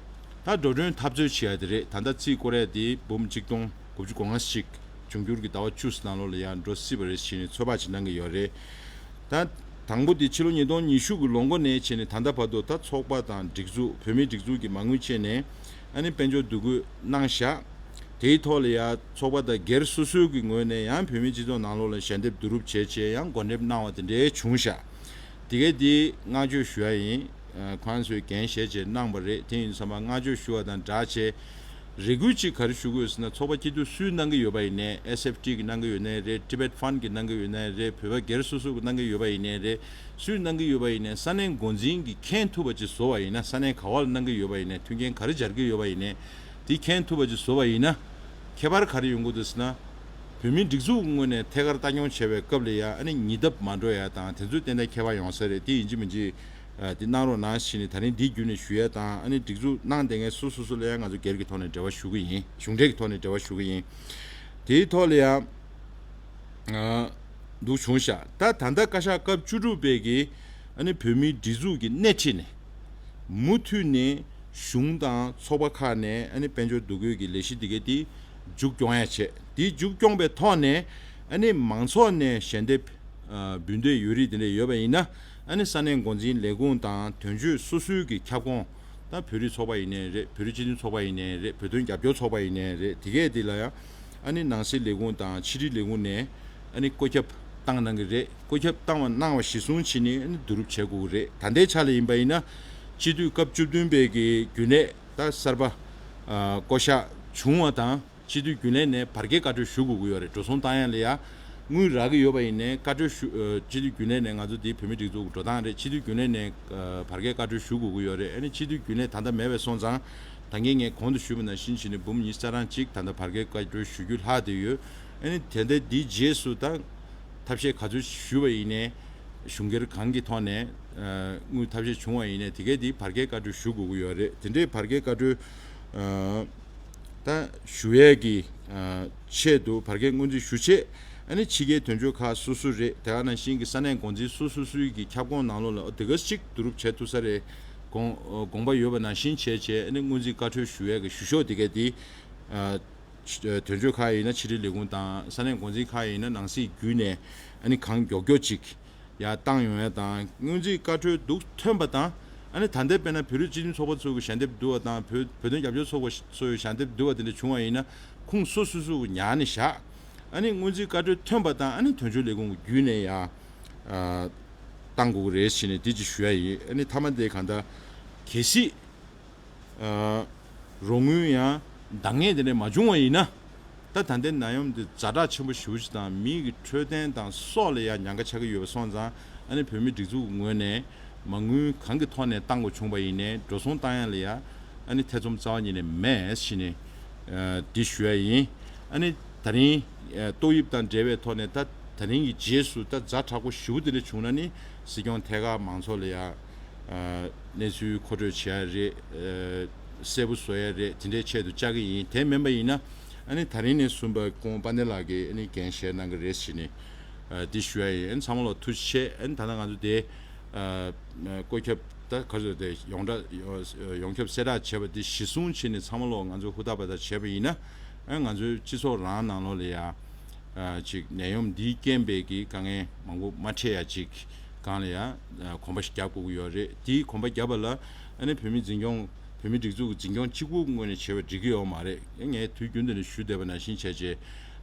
ད་འགྲོ་གྲོན་འཐབ་རྩོད་བྱེད་ཡ་དེ་རེད། ད་ལྟ་རྩིས་སྐོར་ཡ་དེ་འབུམ་གཅིག་སྟོང་དགུ་བཅུ་གོ་ལྔ་ཞིག་འབྱུང་འགྱུར་གྱི་ཟླ་བ་བཅུ་ནང་ལོགས་ལ་ཡང་འགྲོ་སྲིད་པ་རེད་ཟེར་ནས་ཚོད་དཔག་ཅིག་གནང་གི་ཡོད་རེད། ད་དང་པོ་དེ་ཕྱི་ལོ་ཉིས་སྟོང་ཉི་ཤུ་གི་ལོ་མགོ་ནས་བྱས་ནས་ད་ལྟ་བར་དུ་ད་ཚོགས་པ་དང་སྒྲིག་འཛུགས་བོད་མིའི་སྒྲིག་འཛུགས་ཀྱི་མ་དངུལ་སྤྱད་ནས་ཨ་ནི་དཔལ་འབྱོར་བསྡུ་སྒོ་གནང་བཞག་དེའི་ཐོག་ལ་ཡང་ཚོགས་པ་དང་སྒེར་སོ་སོའི་གི་ངོས་ནས་ཡང་བོད་མིའི་སྤྱི་ཚོགས་ནང་ལོགས་ལ་ཞལ་འདེབས་བསྡུ་རུབ་བྱས་བྱས་ཡང་སྒོ་འགྲེམས་གནང་བ་དེ་འདྲའི་བྱུང་བཞག་དེ་གས་དེ་བསྔགས་བརྗོད་ཞུ་ཡ་ཡིན། ཁོང་ཚོས་འགན་བཞེས་བྱས་གནང་བ་རེད། དེ་ཡིན་དུས་ཙམ་པ་བསྔགས་བརྗོད་ཞུ་བ་དང་སྦྲགས་བྱས་རེ་སྐུལ་ཅིག་ག་རེ་ཞུ་དགོས་ཟེར་ན། ཚོགས་པ་སྐྱིད་སྡུག་སུས་གནང་གི་ཡོད་པ་ཡིན་ནའི། ཨེས་ཨེཕ་ཊི་གིས་གནང་གི་ཡོད་ནའི་རེད། Tibet Fund གིས་གནང་གི་ཡོད་ནའི་རེད། བོད་པ་སྒེར་སོ་སོ་གིས་གནང་གི་ཡོད་པ་ཡིན་ནའི་རེད། སུས་གནང་གི་ཡོད་པ་ཡིན་ནའི་ས་གནས་འགོ་འཛིན་གྱིས་མཁྱེན་ཐུབ་པ་ཅིག་བཟོ་བ་ཡིན་ན། ས་གནས་ག་བ་ལ་གནང་གི་ཡོད་པ་ཡིན་ནའི། མཐུན་རྐྱེན་ག་རེ་སྦྱར་གི་ཡོད་པ་ཡིན་ནའི་དེ་མཁྱེན་ཐུབ་པ་ཅིག་བཟོ་བ་ཡིན་ན། ཁྱད་པར་ག་རེ་ཡོང་གི་འདུག་ཟེར་ན། བོད་མིའི་སྒྲིག་འཛུགས་ཀྱི་ངོས་ནས་ཐད་ཀར་ལྟ་སྐྱོང་བྱེད་པའི་སྐབས་ལ་ཡང་ཨ་ནི་ཉེ་འདབས་མ་འགྲོ་ཡ་དང་དེ་ཚོའི་ཏན་ཏན་ཁྱད་པར་ཡོང་ས་རེད། དེ་ཡིན་གཅིག་མིན་གཅིག་ཨ་དེ་གནང་རོགས་གནང་ཞེས་ནས་ད་རིང་འདི་བརྒྱུད་ནས་ཞུ་ཡ་དང་། ཨ་ནི་སྒྲིག་འཛུགས་གནང་བསྡད་མཁན་སུ་སུ་སུ་ལ་ཡང་ང་ཚོ་སྒེར་གྱི་ཐོག་ནས་འབྲེལ་བ་ཞུ་གི་ཡིན། གཞུང་འབྲེལ་གྱི་ཐོག་ནས་འབྲེལ་བ་ཞུ་གི་ཡིན། དེའི་ཐོག་ལ་ཡང་ཨ་འདུག་བྱུང་ཤག་ད་ད་ལྟ་བཀའ་ཤག་སྐབས་བཅུ་དྲུག་པའི་གི་ཨ་ནི་བོད་མིའི་སྒྲིག་འཛུགས་ཀྱི་སྣེ་ཁྲིད་ནས་མུ་མཐུད་ནས་གཞུང་དང་ཚོགས་པ་ཁག་ནས་ཨ་ནི་དཔལ་འབྱོར་བསྡུ་སྒོའི་གི་ལས་གཞི་འདི་གའི་དེ་མཇུག་སྐྱོང་ཡ་བྱས། དེ་མཇུག་སྐྱོང་པའི་ཐོག་ནས་ཨ་ནི་མང་ཚོགས་ནས་ཞལ་འདེབས་ཨ་འབུལ་འདོད་ཡོད་རིགས་དེ་འདྲ་ཡོད་པ་ཡིན་ན། ཨ་ནི་ས་གནས་འགོ་འཛིན་ལས་ཁུངས་དང་དོན་གཅོད་སོ་སོའི་གི་ཁྱབ་ཁོངས། ད་བོད་རིགས་ཚོགས་པ་ཡིན་ནའི་རེད། བོད་རིགས་སྤྱི་མཐུན་ཚོགས་པ་ཡིན་ནའི་རེད། བོད་དོན་རྒྱབ་སྐྱོར་ཚོགས་པ་ཡིན་ནའི་རེད། དེ་གས་དེ་ལ་ཡང་ཨ་ནི་ནང་སྲིད་ལས་ཁུངས་དང་ཕྱི་དྲིལ་ལས་ཁུངས་ནས་ཨ་ནི་བཀོད་ཁྱབ་བཏང་གནང་གི་རེད། བཀོད་ཁྱབ་བཏང་བ་གནང་བ་གཞིར་བཟུང་བྱས་ནས་ཨ་ནི་བསྡུ་རུབ་བྱེད་དགོས་ཀྱི་རེད། ད་ལྟའི་ཆ་ལ་ཡིན་པ་ཡིན་ན་སྤྱི་འཐུས་སྐབས་བཅུ་བདུན་པའི་གི་རྒྱུན་ལས་ད་གསར་པ་ཨ་བསྐོ་གཞག་བྱུང་བ་དང་། སྤྱི་འཐུས་རྒྱུན་ལས་ནས་བར་བརྒལ་བཀའ་འཁྲོལ་ཞུ་དགོས་ཀྱི་ཡོད་རེད། འགྲོ་སོང་བཏང་ཡ་ལ་ཡ་དངུལ་རག་གི་ཡོད་པ་ཡིན་ནའི་བཀའ་འཁྲོལ་ཞུ་ཨ་སྤྱི་འཐུས་རྒྱུན་ལས་ནས་ང་ཚོ་འདི་བོད་མིའི་སྒྲིག་འཛུགས་ཀྱི་འགྲོ་སྟངས་རེད། སྤྱི་འཐུས་རྒྱུན་ལས་ནས་ཨ་བར་བརྒལ་བཀའ་འཁྲོལ་ཞུ་དགོས་ཀྱི་ཡོད་རེད། ཨ་ནི་སྤྱི་འཐུས་རྒྱུན་ལས་ད་ལྟ་མེད་པའི་སོང་ཙང་། ད་གིན་ངས་གོང་དུ་ཞུས་པ་ནང་བཞིན་བྱས་ནས་འབུམ་ཉི་ཤུ་རྩ་གྲངས་གཅིག་ད་ལྟ་བར་བརྒལ་བཀའ་འཁྲོལ་ཞུ་རྒྱུ་ལྷག་བསྡད་ཡོད། ཨ་ནི་དེ་འདྲ་འདིའི་རྗེས་སུ་ད་ཐབས་ཤེས་ག་ཚོད་ཞུས་པ་ཡིན་ནའི་གཞུང་སྒེར་གང་གི་ཐོག་ནས་ཨ་དངུལ་ཐབས་ཤེས་བྱུང་བ་ཡིན་ནའི་དེ་གས་དེ་བར་བརྒལ་བཀའ་འཁྲོལ་ཞུ་དགོས་ཀྱི་ཡོད་རེད། དེ་འདྲའི་བར་བརྒལ་བཀའ་འཁྲོལ་ཨ་ད་ཞུ་ཡས་ཀྱི་ཨ་ཆེད་དུ་བར་བརྒལ་སྔོན་རྩིས་ཞུ་ཆེད། ཨ་ནི་ཕྱི་རྒྱལ་དོན་གཅོད་ཁག་སོ་སོ་རེད། དེ་ག་ནང་བཞིན་གྱི་ས་གནས་འགོ་འཛིན་སོ་སོ་སོའི་གི་ཁྱབ་ཁོངས་ནང་ལོགས་ལ་ཨ་དེ་ག་ཅིག་བསྡུ་རུབ་བྱེད་ཐུབ་ས་རེད། དགོངས་ཨ་དགོངས་པ་ཡོད་པ་ནང་བཞིན་བྱས་བྱས། ཨ་ནི་སྔོན་རྩིས་བཀའ་འཁྲོལ་ཞུ་ཡས་ཀྱི་ཞུ་ཕྱོགས་དེ་ག་དེ་ཨ་དོན་གཅོད་ཁག་ཡིན་ན་ཕྱི་དྲིལ་ལས་ཁུངས་དང་། ས་གནས་འགོ་འཛིན་ཁག་ཡིན་ན་ནང་སྲིད་བརྒྱུད་ནས་ཨ་ནི་གང་མགྱོགས་མགྱོགས་ཅིག་ཡར་བཏང་ཡོང་ཡ་དང་། སྔོན་རྩིས་བཀའ་འཁྲོལ་འདུག་ཐོན་པ་དང་། ཨ་ནི་ད་ལྟའི་དཔེར་ན་བོད་རིགས་སྤྱི་མཐུན་ཚོགས་པ་ཚོ་གི་ཞལ་འདེབས་བསྡུ་བ་དང་། བོད་བོད་དོན་རྒྱབ་སྐྱོར་ཚོགས་པ་ཚོའི་ཞལ་འདེབས་བསྡུ་བ་དེ་འདྲ་བྱུང་བ་ཡིན་ན་ཁུངས་སོ་སོ་སོ་གི་ཉར་ནས་བཞག་ཨ་ནི་སྔོན་རྩིས་བཀའ་འཁྲོལ་ཐོན་པ་དང་། ཨ་ནི་དོན་གཅོད་ལས་ཁུངས་ཀྱི་བརྒྱུད་ནས་ཡར་ཨ་བཏང་དགོས་ཀྱི་རེད་ཟེར་ནས་དེ་ཅིག་ཞུ་ཡ་ཡིན། ཨ་ནི་མཐའ་མ་དེ་གང་ལྟར་གལ་སྲིད། ཨ་རོགས་དངུལ་ཡང་འདང་ངེས་དེ་འདྲ་མ་བྱུང་བ་ཡིན་ན། ད་ད་ལྟའི་ནད་ཡམས་འདི་ཛ་དྲག་ཆེན་པོ་ཞེ་པོ་ཅིག་དང་། མི་གི་འཕྲོད་བསྟེན་དང་སྲོག་ལ་ཡང་ཉེན་ཁ་ཆགས་ཀྱི་ཡོད་པ་སོང་ཙང་། ཨ་ནི་བོད་མིའི་སྒྲིག་འཛུགས་ཀྱི་ངོས་ནས་མ་དངུལ་གང་གི་ཐོག་ནས་བཏང་དགོས་བྱུང་བ་ཡིན་ནའི་འགྲོ་སོང་བཏང་ཡ་ལ་ཡ་ཨ་ནི་ཐེ་ཚོམ་རྩ་བ་ཉིད་ནས་མེད་ཟེར་ནས་ཨ་འདི་ཞུ་ཡ་ཡིན། ཨ་ནི་ད་རིང་ཨ་ཏོག་དབྱིབས་དང་འབྲེལ་བའི་ཐོག་ནས་ད་ད་རིང་གི་རྗེས་སུ་ད་ཛ་དྲག་པོ་ཞེ་པོ་དེ་འདྲ་བྱུང་ན་ནི་སྲིད་སྐྱོང་ཐད་ཀར་མང་ཚོགས་ལ་ཡ། ཨ་གནས་ཚུལ་མཁོ་སྤྲོད་བྱེད་ཡ་རེད། ཨ་གསལ་པོ་བཟོ་ཡ་རེད། དེ་འདྲའི་ཆེད་དུ་བཅར་གྱི་ཡིན། དེ་མིན་པ་ཡིན་ན་ཨ་ནི་ད་རིང་ནས་བཟུང་པ་ཁོང་དཔལ་ལྡན་ལགས་ཀྱིས་ཨ་ནི་འགན་བཞེས་གནང་གི་རེད་ཟེར་ནས་ཨ་འདི་ཞུ་ཡ་ཡིན། ཨ་ནི་ཚང་མ་ལ་ཐུགས་རྗེ་ཆེ། ཨ་ནི་ད་ལྟ་ང་ཚོ་དེ་ཨ་བཀོད་ཁྱབ་ད་ག་ཚོད་དེ་ཡོངས་གྲགས་ཡོངས་ཁྱབ་གསལ་བསྒྲགས་བྱས་པ་འདི་གཞི་བཟུང་བྱས་ནས་ཚང་མ་ལ་ང་ཚོ་ཧུར་ཐག་པ་ཐག་བྱས་པ་ཡིན་ན། ཨ་ང་ཚོའི་སྤྱི་ཚོགས་རང་ནང་ལོགས་ལ་ཡ། ཨ་ཅིག་ནད་ཡམས་འདིའི་རྐྱེན་པས་ཀྱི་དཀའ་ངལ་མང་པོ་མ་འཕྲད་ཡ་ཅིག་སྒང་ལ་ཡ་ཨ་གོམ་པ་ཞིག་རྒྱག་དགོས་ཀྱི་ཡོད་རེད། དེའི་གོམ་པ་རྒྱབ་པ་ལ་ཨ་ནི་བོད་མི་འཛིན་སྐྱོང་བོད་མིའི་སྒྲིག་འཛུགས་ཀྱི་འཛིན་སྐྱོང་གཅིག་པུ་ངོས་ནས་བྱས་པ་འགྲིག་གི་ཡོད་མ་རེད། ངས་དུས་རྒྱུན་དུ་ནས་ཞུ་བསྡད་པ་ནང་བཞིན་བྱས་རྗེས་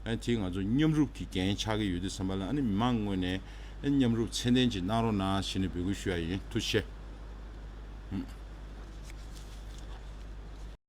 ཨ་ནི་དེ་ང་ཚོ་མཉམ་རུབ་ཀྱི་འགན་ཆགས་ཀྱི་ཡོད་དུས་ཙམ་པ་ལ་ཨ་ནི་མི་མང་ངོས་ནས་ཨ་ནི་མཉམ་རུབ་ཚད་ལྡན་ཅིག་གནང་རོགས་གནང་ཞེས་ནས་འབོད་སྐུལ་ཞུ་ཡ་ཡིན། ཐུགས་རྗེ་ཆེ།